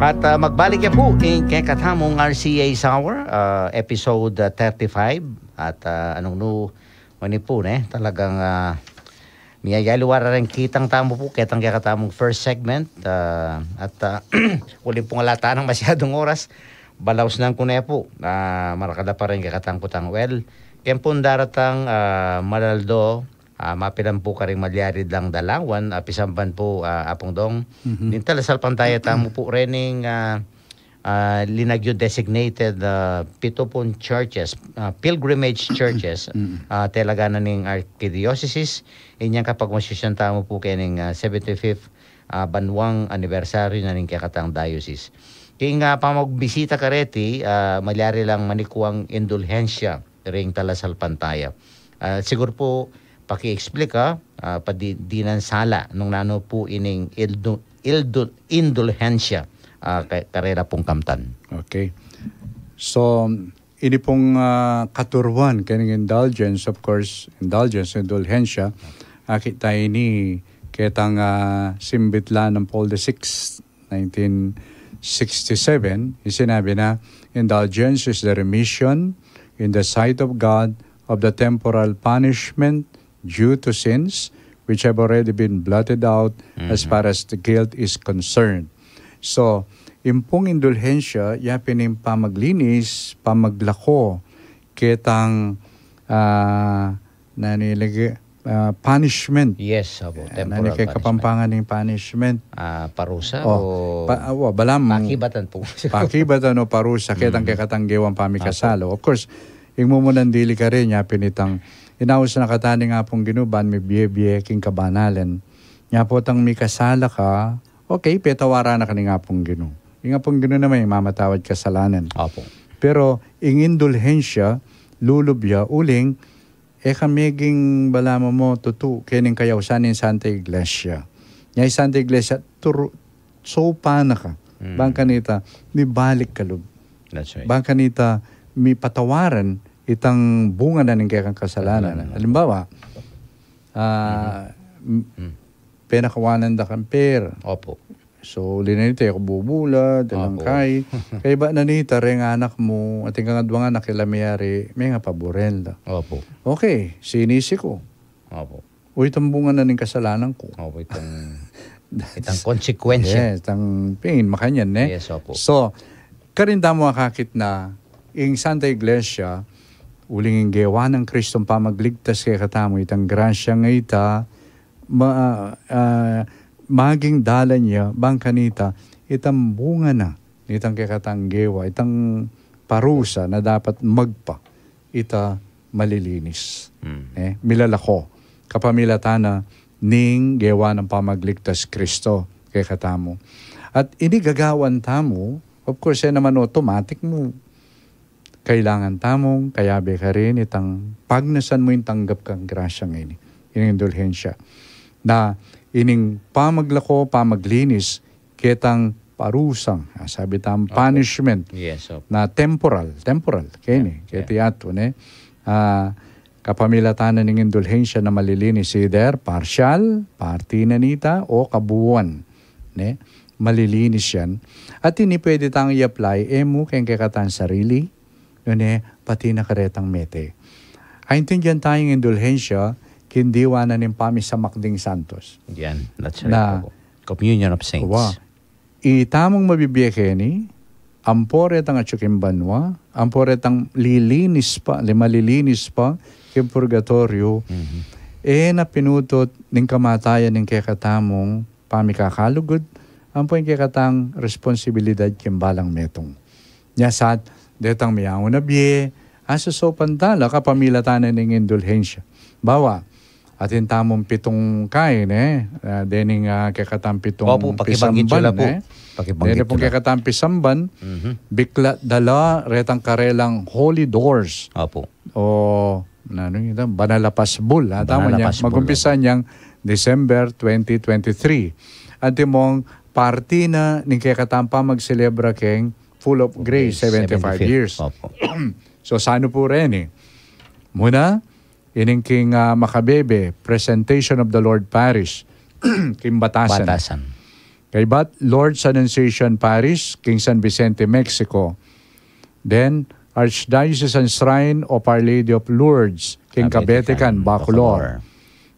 At ah, magbalik ya pu ing kekatamung R C A's Hour, ah, episode ah, thirty-five. At ah, anong nu, mani pu, ne? Talagang ah, miyayaliwa ra rin kitang tamu pu, ketang kekatamung first segment. Ah, at ah, uli pung ala tanang masyadung oras, balaus nang ku ne pu. Ah, marakal da pa rin kekatang kutang. Well, ken pung daratang ah, malaldo, ah, mapilan pu karing malyari dang dalawan, ah, pisamban pu, ah, Apung Dong. Mhm. Ning talasalpantaya tamu pu rening ah, ah, linagyu designated ah, pitu pung churches, ah, pilgrimage churches, ah, telaganan ning archidioceses, inyang kapagmasusyan tamu pu kening ah, seventy-fifth ah, banwang anibersaryu na ning kekatang diocese. King ah, pamagbisita kareti, ah, malyari lang manikuang indulhensya ring talasalpantaya. Ah, sigur pu, paki-explica, ah, pa di, dinan sala nung nanu pu ining ildu, ildu, indulhensya, ah, ka, karela pung kamtan. Okay. So, ini pung ah, katuruan kening indulgence, of course, indulgence, indulhensya, akit ta ini ketang ah, simbit la nang Paul the Sixth, nineteen sixty-seven, yung sinabi na, "Indulgence is the remission in the sight of God of the temporal punishment due to sins which have already been blotted out as far as the guilt is concerned." So, impung indulhensya, ya pin ing pamaglinis, pamaglako, ketang ah, nanu lagi, ah, punishment. Yes, opo. Ah, temporal nanu keng punishment. Kapampangan ning punishment? Ah, parusa o pa, ah, wa, balamu pakibatan pu. Pakibatan o parusa, ketang kekatang gewang pamikasala. Of course, ing mumunang dili karin, ya pin itang inaus na katamu ning Apung Ginu ban mibie-bie king kabanalan. Nya pu tang mikasala ka, okay, petawaran na ka ning Apung Ginu. Ing Apung Ginu naman ing mamatawad kasalanan. Opo. Pero ing indulhensya, lulub ya, uling e ka meging balamu mu tutu kening kayausan ning Santa Iglesia. Nya ing Santa Iglesia, turu, saupan na ka. Bang kanita, mibalik ka lub. That's right. Bang kanita, mipatawaran itang bunga na ning kekang kasalanan. Kasalanan, opo. Halimbawa, ah, m-, penakawanan da kang pera. Opo. So, uli na nita, e ku bubulad, e lang kay. Kaybat na nita, reng anak mu, atin kang adwang anak, e la miyari, mengapaburen da. Opo. Okay, sinisi ku. Opo. O, itang bunga na ning kasalanan ku. Opo, itang, itang konsekwensya. Yes, itang pain, makanyan, ne? Yes, opo. So, karin tamu akakit na, ing Santa Iglesia, uling ing gewa nang Kristong pamagligtas kekatamu, itang grasya nga ita, ma-, ah, maging dalan ya, bang kanita, itang bunga na, itang kekatang gewa, itang parusa na dapat magpa, ita malilinis. Mm. Eh, milalako. Kapamilatan na ning gewa nang pamagligtas Kristo kekatamu. At ini gagawan tamu, of course, e naman automatic mu kailangan tamung kayabe karin itang pagnasan mu ing tanggap kang grasya ngeni, ining indulhensya. Na ining pamaglako, pamaglinis, ketang parusang, ah, sabi tamu, punishment. Yes, opo. Na temporal, temporal, keni, keti atu, ne? Ah, kapamilatan na ning indulhensya na malilinis, either partial, parti na nita, o kabuuan, ne? Malilinis yan. At ini pwede tang i-apply, e mu keng kekatang sarili, nune, pati na karetang mete. Aintindian taya ing indulhensya, king diwa na ning pamisamak ding santos. Yan, that's right, opo. Communion of Saints. Wa, itamung mabibie keni, ampo retang atyu king banua, ampo retang lilinis pa, li-, malilinis pa, king purgatoryo, e na pinutut ning kamatayan ning kekatamung pamikakalugud, ampo ing kekatang responsibilidad king balang metung. Nya sat, detang miyaun a bie, asusaupan tala kapamilatan na ning indulhensya. Bawa, atin tamung pitung kain, eh, ah, dening, ah, kekatang pitung pisamban, eh. Opo, pakibanggit yu la pu. Pakibanggit yu la. Deni pung kekatang pisamban, bikla da la retang karelang holy doors. Opo. O, nanu ita, banal a pasbul, ha? Tama, banal a pasbul, opo. Magumpisa yang December twenty twenty-three. Antimong parti na ning kekatang pamagselebra keng Full of Grace, seventy-five years. Opo. So, sanu pu reni? Muna, ining king, ah, makabebe, Presentation of the Lord Parish, king Batasan. Batasan. Kaybat Lourdes Annunciation Parish, king San Vicente, Mexico. Then, Archdiocesan Shrine of Our Lady of Lourdes, king Cabetecan, Bacolor.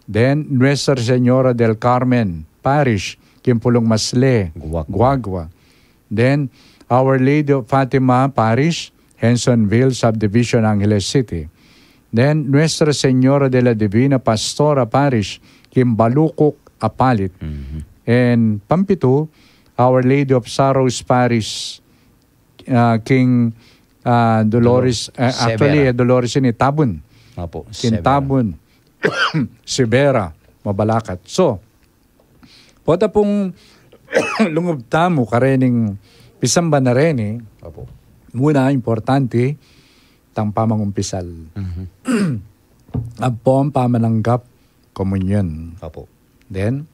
Then, Nuestra Señora del Carmen Parish, king Pulong Masle, Guagua. Then, Our Lady of Fatima Parish, Hensonville Subdivision, Angeles City. Then, Nuestra Señora de la Divina Pastora Parish, king Balucuk, Apalit. And pampitu, Our Lady of Sorrows Parish, ah, king, ah, Dolores, ah, actually, eh, Dolores ini, Tabon. King Tabon, Sibera, Mabalacat. So, pota pung lungub tamu karening pisamban a reni, muna, importante, tang pamangumpisal. Ampong pamananggap komunyon. Then,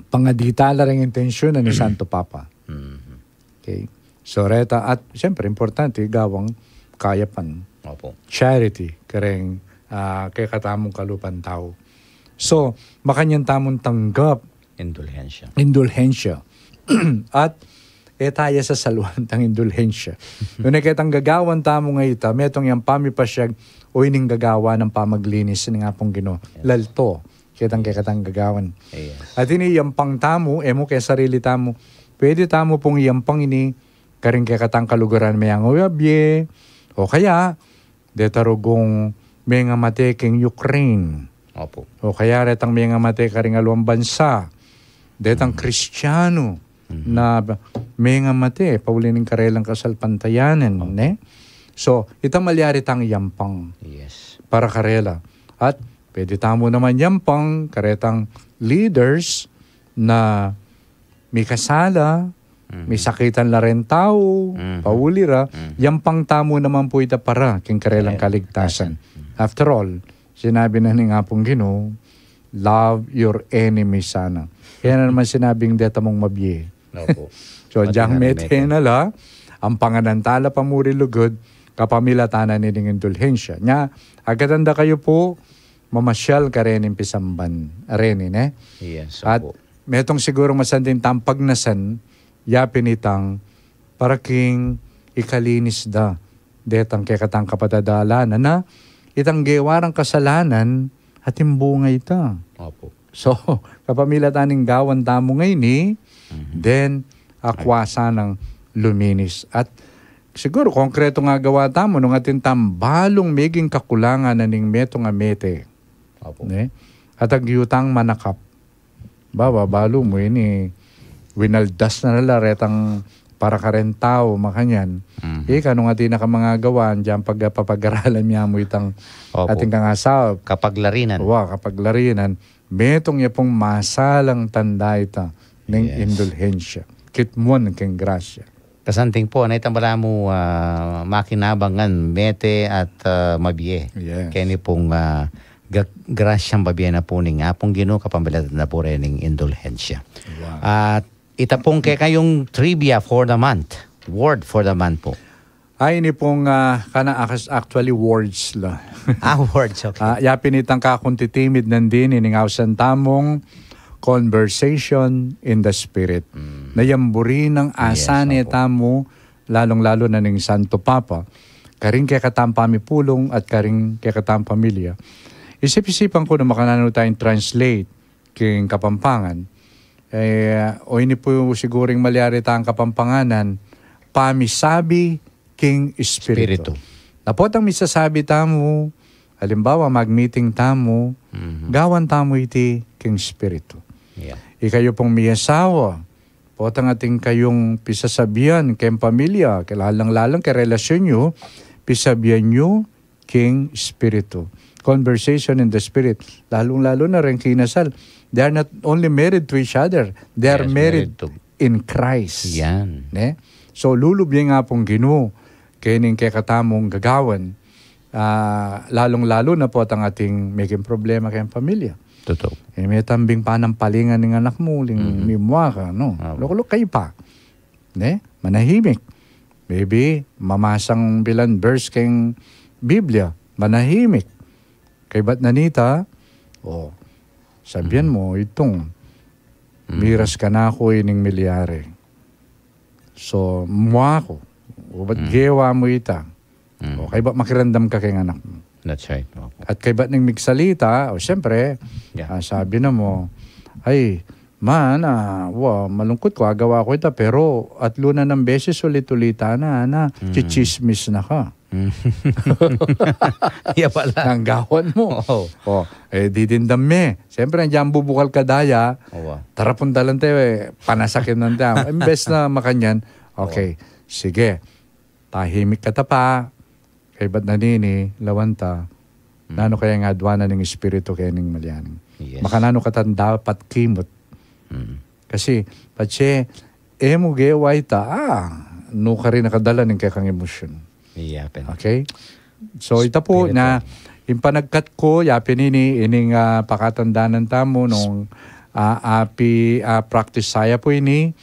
pangadi tala ring intensyun na ning Santo Papa. Okay. So, reta, at siyempre, importante, gawang kayapan. Charity, kareng, ah, kekatamung kalupan tau. So, makanyan tamung tanggap indulhensya. At, e taya sasalwan tang indulhensya. Nune ketang gagawan tamu ngeni, metung yang pamipasyag, o ining gagawan nang pamaglinis ning Apung Ginu. Lalto ketang kekatang gagawan. At ini yampang tamu, e mu ke sarili tamu. Pwede tamu pung yampang ini karing kekatang kaluguran meyang mabie, o kaya deta rugung mengamate king Ukraine. O kaya retang mengamate karing aliwang bansa. Detang Kristiano na mengamate pauli ning karelang kasalpantayanan, ne? So, ita malyari tang yampang para karela. At pwede tamu naman yampang karetang leaders na mikasala, misakitan la reng tau, pauli ra, yampang tamu naman pu ita para king karelang kaligtasan. After all, sinabi na ning Apung Ginu, "Love your enemy sana." Kaya na naman sinabing deta mung mabie. So, dyang mete na la, ampangan tala pamuri lugud, kapamilatan na nining indulhensya. Nya, agad anda kayu pu mamasyal karening pisamban a reni, ne? At metung sigurung masanting tang pagnasan, yapin itang para king ikalinis da detang kekatang kapatad a alanan na itang gewa rang kasalanan atin bunga ita. So, kapamilatan ning gawan tamu ngeni, then, akwa sanang luminis. At siguru, konkretung agawa tamu nung atin tang balung meging kakulangan na ning metung a mete, ne? At agyu tang manakap. Baba, balu mu ini, winaldas na la retang para kareng tau, makanyan. Ika nung atin na kamangagawan, dyang pagpapagaralan ya mu itang atin kang asawa. Kapaglarinan. Wa, kapaglarinan. Metung ya pung masalang tanda ita ning indulhensya. Kitmuan king grasya. Kasanting pu, na itang balamu, ah, makinabang ngan mete at, ah, mabie. Keni pung, ah, ga-, grasyang mabie na pu ning Apung Ginu, kapamilatan na pu rening indulhensya. At ita pung kekayung trivia for the month. Word for the month pu. Ay, ini pung, ah, kana akas-, actually, words la. Ah, words, okay. Ah, yapin itang kakuntitimid nandin, ining ausan tamung Conversation in the Spirit. Na yang buri nang asane tamu, lalung-lalu na ning Santo Papa, karing kekatang pamipulung at karing kekatang pamilya. Isip-isipan ku na makananu tayung translate king Kapampangan. Eh, o ini pu sigurung malyari tang Kapampanganan, pamisabi king Espiritu. Na potang misasabi tamu, alimbawa, mag-meeting tamu, gawan tamu iti king Espiritu. Ikayu pung miyasawa, potang atin kayung pisasabian keng pamilya, keng lalang-lalang keng relasyun yu, pisabian yu king Espiritu. Conversation in the Spirit. Lalung-lalu na reng kinasal. They are not only married to each other, they are married in Christ. Ne? So, lulub ya ing Apung Ginu kening kekatamung gagawan, ah, lalung-lalu na potang atin meging problema keng pamilya. E, metung bing panampalingan ning anak mu, uling mimua ka, no? Lukluk kayu pa. Ne? Manahimik. Maybe, mamasang bilang verse keng Biblia. Manahimik. Kaybat na nita, o, sabian mu, itung, miras kanaku ining milyari. So, mua ku, ubat gewa mu ita. O, kaybat makiramdam ka keng anak mu. That's right. Opo. At kaybat ning migsalita, o, siyempre, ah, sabi na mu, "Ay, ma, na, wa, malungkut ku, agawa ku ita, pero atlu na nang beses ulit-ulitan na, na, chichismis na ka." Mm. Ya pala. Nang gawan mu. Oo. O, eh, didindam me. Siyempre, nandiyan bubukal ka daya. Owa. Tara, puntalan te, eh, panasakin nanta. Imbes na makanyan, okay, sige. Tahimik ka ta pa. Kaybat na nini, lawan ta. Nanu kaya ing aduan na ning Espiritu keni ning milyaning? Yes. Makananu ka tang dapat kimut? Kasi, patse, e mu gewa ita, ah, nukarin a kadala ning kekang emosyon. Iya, pen. Okay? So, ita pu na, ing panagkat ku, yapin ini, ining, ah, pakatandanan tamu nung, ah, api, ah, practice saya pu ini,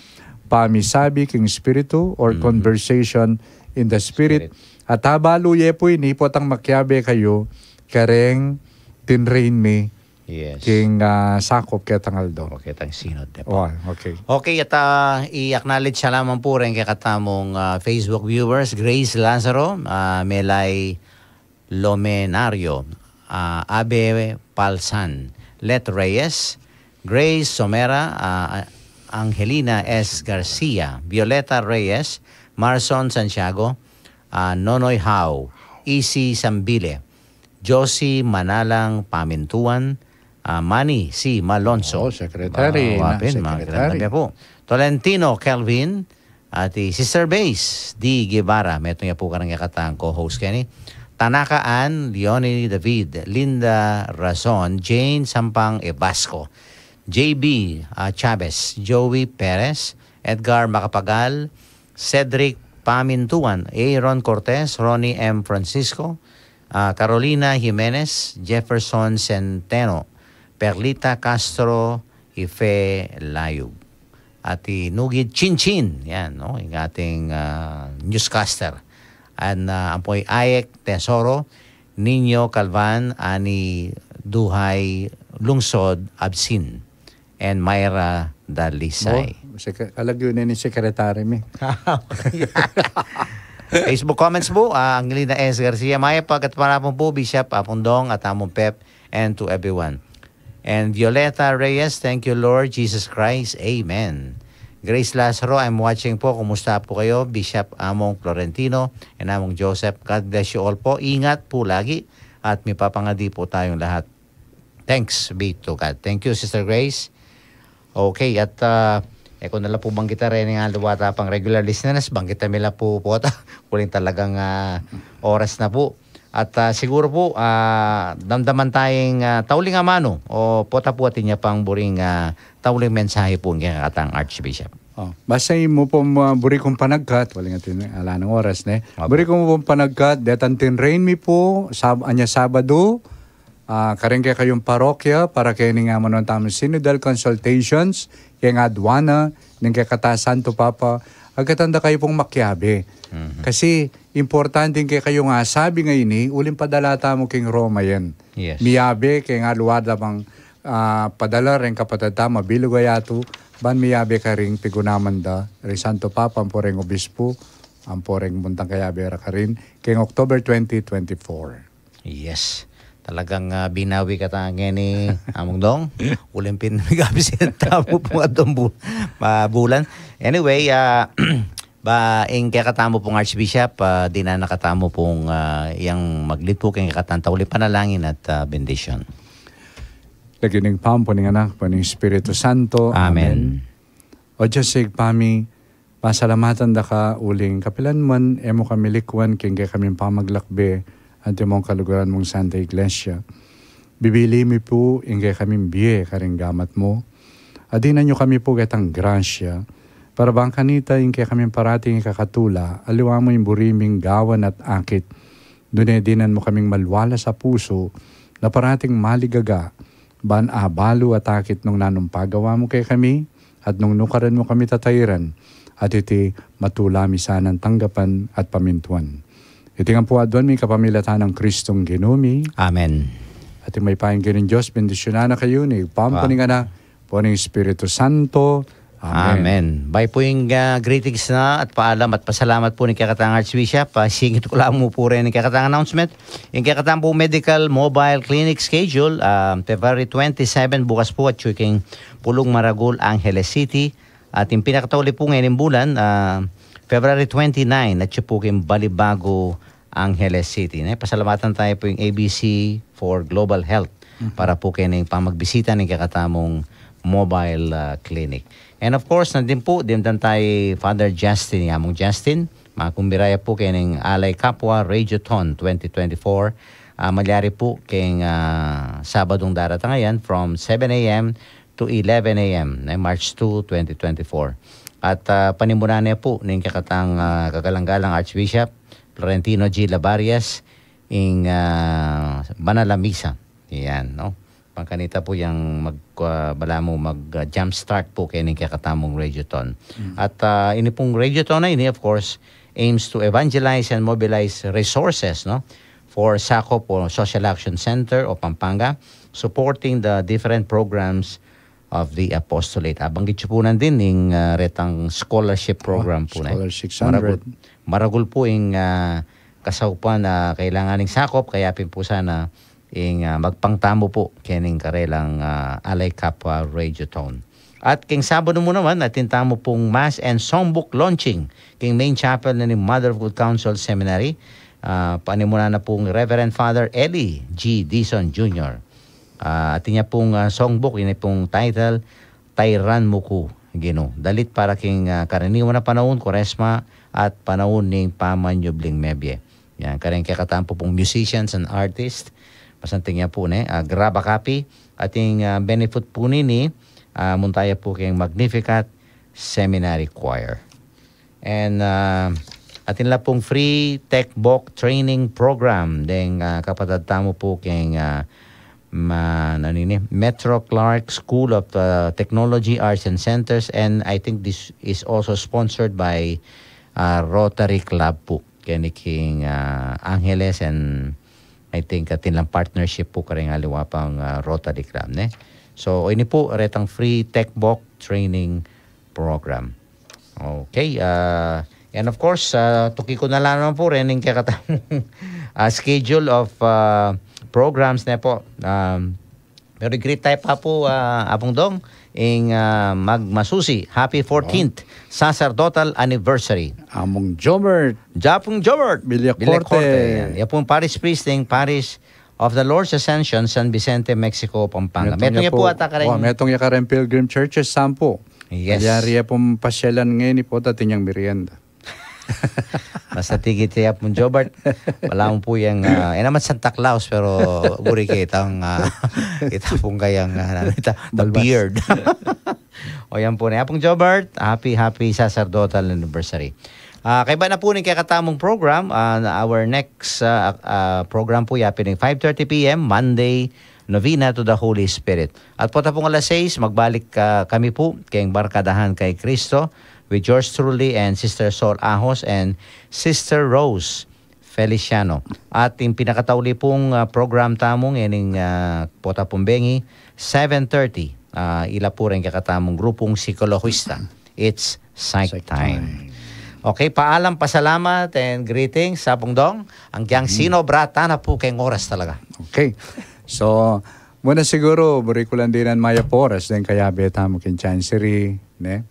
pamisabi king Espiritu or conversation in the Spirit. At abalu ye pu ini, potang makiabe kayu kareng tinrain mi Yes. King, ah, sakup ketang aldo. Okay, tang sinod de po. Oh, okay. Okay, at, ah, i-acknowledge ya lamang pu reng kekatamung, ah, Facebook viewers, Grace Lazaro, ah, Melay Lomenario, ah, Abe Palsan, Let Reyes, Grace Somera, ah, Angelina S Garcia, Violeta Reyes, Marson Santiago, ah, Nonoy Hao, Isi Sambile, Josie Manalang Pamintuan, ah, Manny C Malonzo. Oh, secretary na, secretary. Tolentino Kelvin, at i Sister Base D Guevara, metung ya pu kareng kekatang co-host keni. Tanaka Ann, Leonie David, Linda Razon, Jane Sampang Ebasco, J B, ah, Chavez, Joey Perez, Edgar Macapagal, Cedric Pamintuan, Aaron Cortez, Ronnie M Francisco, ah, Carolina Jimenez, Jefferson Centeno, Perlita Castro, Ife Layug. At i Nugid Chinchin, yan, no? Ing ating, ah, newscaster. An, ah, ampo i Ayek Tesoro, Nino Calvan, ani Duhay Lungsod, Absin, and Myra Dalisay. Oh, sek-, kalagyu na ni secretary mi. Facebook comments pu, ah, Angelina S Garcia, mayap a gatpanapun pu, Bishop, Apung Dong, at Among Pep, and to everyone. And Violeta Reyes, thank you, Lord Jesus Christ. Amen. Grace Lazaro, I'm watching po. Kumusta po kayo? Bishop, Among Florentino, and Among Joseph. God bless you all po. Ingat po lagi. At mipapangadi po tayong lahat. Thanks be to God. Thank you, Sister Grace. Okay, at, ah, e ko na la pu banggitan reng ating aluwata pang regular listeners, banggitan mi la pu pota, uling talagang, ah, oras na pu. At, ah, siguro pu, ah, damdaman tayang, ah, tauling amanu, o pota pu atin ya pang buring, ah, tauling mensahe pu king kekatang Archbishop. Oh, basta ing mu pung, ah, buri kung panagkat, uling atin, ala nang oras, ne? Apo. Buri kung panagkat, detang tinrain mi pu, Sab-, anya Sabado, ah, kareng kekayung parokya, para kening amanu tamung synodal consultations, keng aduan na ning kekatang Santo Papa, agkatan da kayu pung makiabe. Mhm. Kasi, importante ing kekayung asabi ngeni, uling padala tamu king Roma yan. Yes. Miyabe keng aluwad da pang, ah, padala reng kapatad tamu, mabilug a yatu, ban miyabe karing pigunaman da, reng Santo Papa, ampo reng Obispo, ampo reng muntang kayabe ra karin, keng October twenty twenty-four. Yes. Talagang, ah, binawi ka ta ngeni, Among Dong. Uling pin, nag-absent tamu pung aduang bu-, ah, bulan. Anyway, ah, ba, ing kekatamu pung Archbishop, ah, dinan na katamu pung, ah, yang mag-lead pu keng kekatang tauling panalangin at, ah, bendisyon. Lagyu ning Ibpa, ampo ning Anak, ampo ning Espiritu Santo. Amen. Amen. O Dios, Ibpa mi, pasalamatan da ka uling kapilan man, e mu kami likwan king kekaming pamaglakbe, antimong kaluguran mung Santa Iglesia. Bibili mi pu ing kekaming bie karing gamat mu. Adinan yu kami pu ketang grasya, para bang kanita ing kekaming parating ikakatula, aliwa mu ing buri ming gawan at akit. Nune dinan mu kaming malwalas a pusu, na parating maligaga, ban abalu at akit nung nanung pagawa mu kekami, at nung nukaran mu kami tatairan, at iti matula mi sanang tanggapan at pamintuan. Iti ngan pu aduan mi kapamilatan nang Kristong Ginu mi. Amen. At ing mayupayang Ginung Dios, bendisyunan na kayu ning Ibpa, ampo ning Anak, ampo ning Espiritu Santo. Amen. Amen. Bay pu ing, ah, greetings na at paalam at pasalamat pu ning kekatang Archbishop. Ah, singit ku la mu pu rin ing kekatang announcement. Ing kekatang pu medical mobile clinic schedule, ah, February twenty-seven, bukas pu, atyu king Pulung Maragul, Angeles City. At ing pinakatauli pu ngening bulan, ah, February twenty-nine, atyu pu king Balibago, Angeles City. Ne? Pasalamatan tamu pu ing A B C for Global Health para pu keng pamagbisita ning kekatamung mobile, ah, clinic. And of course, nandin pu, dimdam tamu i Father Justin, i Among Justin, makumbira ya pu keng Alay Kapwa Radiothon twenty twenty-four. Ah, malyari pu keng, ah, Sabadung daratang a yan from seven a m to eleven a m, ne, March two, twenty twenty-four. At, ah, panimunan ne pu ning kekatang, ah, kagalang-galang Archbishop Florentino G. Labarias ing, ah, banal a misa. Yan, no? Pangkanita pu yang mag, ah, balamu mag, ah, jump start pu keng kekatamung Radiothon. At, ah, ini pung Radiothon a ini, of course, aims to evangelize and mobilize resources, no, for SACOP o Social Action Center o Pampanga, supporting the different programs of the apostolate. Abanggit yu pu nandin ing, ah, retang scholarship program pu, ne? Scholarship Maragul, hundred. Maragul pu ing, ah, kasaupan a kailangan ning SACOP, kaya pin pu sana ing, ah, magpang tamu pu keng karelang, ah, Alay Kapwa Radiothon. At keng Sabado mu naman, atin tamu pung Mass and Songbook launching keng main chapel na ning Mother of Good Counsel Seminary. Ah, panimunan na pung Reverend Father Eli G. Dizon Junior Ah, atin ya pung, ah, songbook, ini pung title, Tayran Mu Ku, Ginu. Dalit para keng, ah, karaniwan a panaun, Kuaresma, at panaun ning pamanyubling mebie. Yan, kareng kekatamu pung musicians and artists, masanting ya pu, ne, ah, grab a copy, atin, ah, benefit pu nini, ah, munta ya pu keng Magnificat Seminary Choir. And, ah, atin la pung free tech book training program deng, ah, kapatad tamu pu keng, ah, ma-, ano ini, Metro Clark School of, ah, Technology, Arts and Centers, and I think this is also sponsored by, ah, Rotary Club pu keni king, ah, Angeles, and I think atin lang partnership pu kareng aliwa pang, ah, Rotary Club, ne? So, ini pu retang free tech book training program. Okay, ah, and of course, ah, tuki ku na la naman pu rin ing kekatamung, ah, schedule of, ah, programs, ne pu. Um, pero i-greet tamu pa pu, ah, Apung Dong, ing, ah, magmasusi, happy fourteenth sacerdotal anniversary. Among Jobert. Japung Jobert Villacorte. Villacorte, yan. Ya pung parish priest ning Parish of the Lord's Ascension, San Vicente, Mexico, Pampanga. Metung ya pu ata kareng, oh, metung ya kareng Pilgrim Churches, sampu. Yes. Malyari ya pung pasyalan ngeni pu, atin yang merienda. Basta tigit ya pung Jobert. Wala mu pu yang, ah, e naman Santa Claus, pero buri kitang, ah, kita pung kayang, ah, ano, ita, the beard. O yan pu, ne, Apung Jobert, happy, happy sacerdotal anniversary. Ah, kaiba na pu ning kekatamung program, ah, our next, ah, ah, program pu ya pin ing five thirty p m, Monday, Novena to the Holy Spirit. At pota pung alas sais, magbalik, ah, kami pu keng Barkadahan kay Kristo with yours truly and Sister Sol Ahos and Sister Rose Feliciano. At ing pinakatauli pung, ah, program tamu ngening, ah, pota pung bengi, seven thirty, ah, ila pu reng kekatamung grupung psikologista. It's psych time. Okay, paalam, pasalamat, and greetings, Apung Dong. Anggiyang sinobratan na pu keng oras talaga. Okay. So, muna siguru, buri ku lang dinan mayap a oras deng kayabe tamu king Chancery, ne?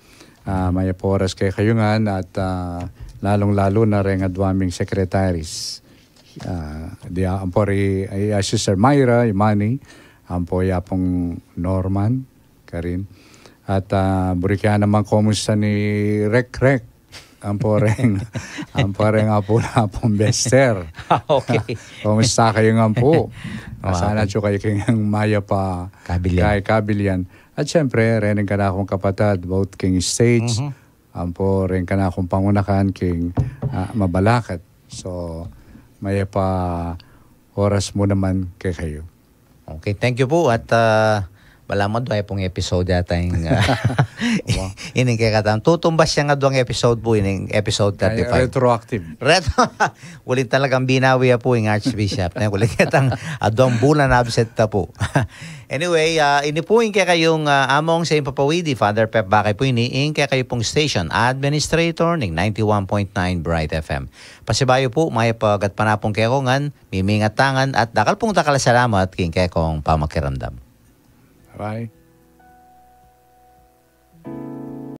Ah, mayap a oras kekayu ngan at, ah, lalung-lalu na reng adwa ming secretaries. Ah, di, ah, ampo ri, ay, ah, Sister Myra, i Manny, ampo ya pung Norman, karin. At, ah, buri ke naman kumusta ni Rek Rek. Ampo reng, ampo reng apu na pung Bester. Ah, okay. Kumusta kayu ngan pu? Sana atyu kayu keng mayap a kabilyan. Kay kabilyan. At siyempre, reng kanakung kapatad, both king States, ampo reng kanakung pangunakan king, ah, mabalakat. So, mayap a oras mu naman kekayu. Okay, thank you pu. At, ah, Balamu aduang episode yata ing, ah, ining kekatang tutumbas yang aduang episode pu, ining episode thirty-five. Retroactive. Retro. Uling talagang binawi ya pu ing Archbishop. Uling ketang aduang bulan absent na pu. Anyway, ah, ini pu ing kekayung, ah, among sa ing papawidi, Father Pep Bakay pu ini, ing kekayu pung station administrator ning ninety-one point nine Bright F M. Pasibayu pu, mayap a gatpanapun kekongan, mimingat tangan, at dakal pung dakal a salamat king kekong pamakiramdam. Aray.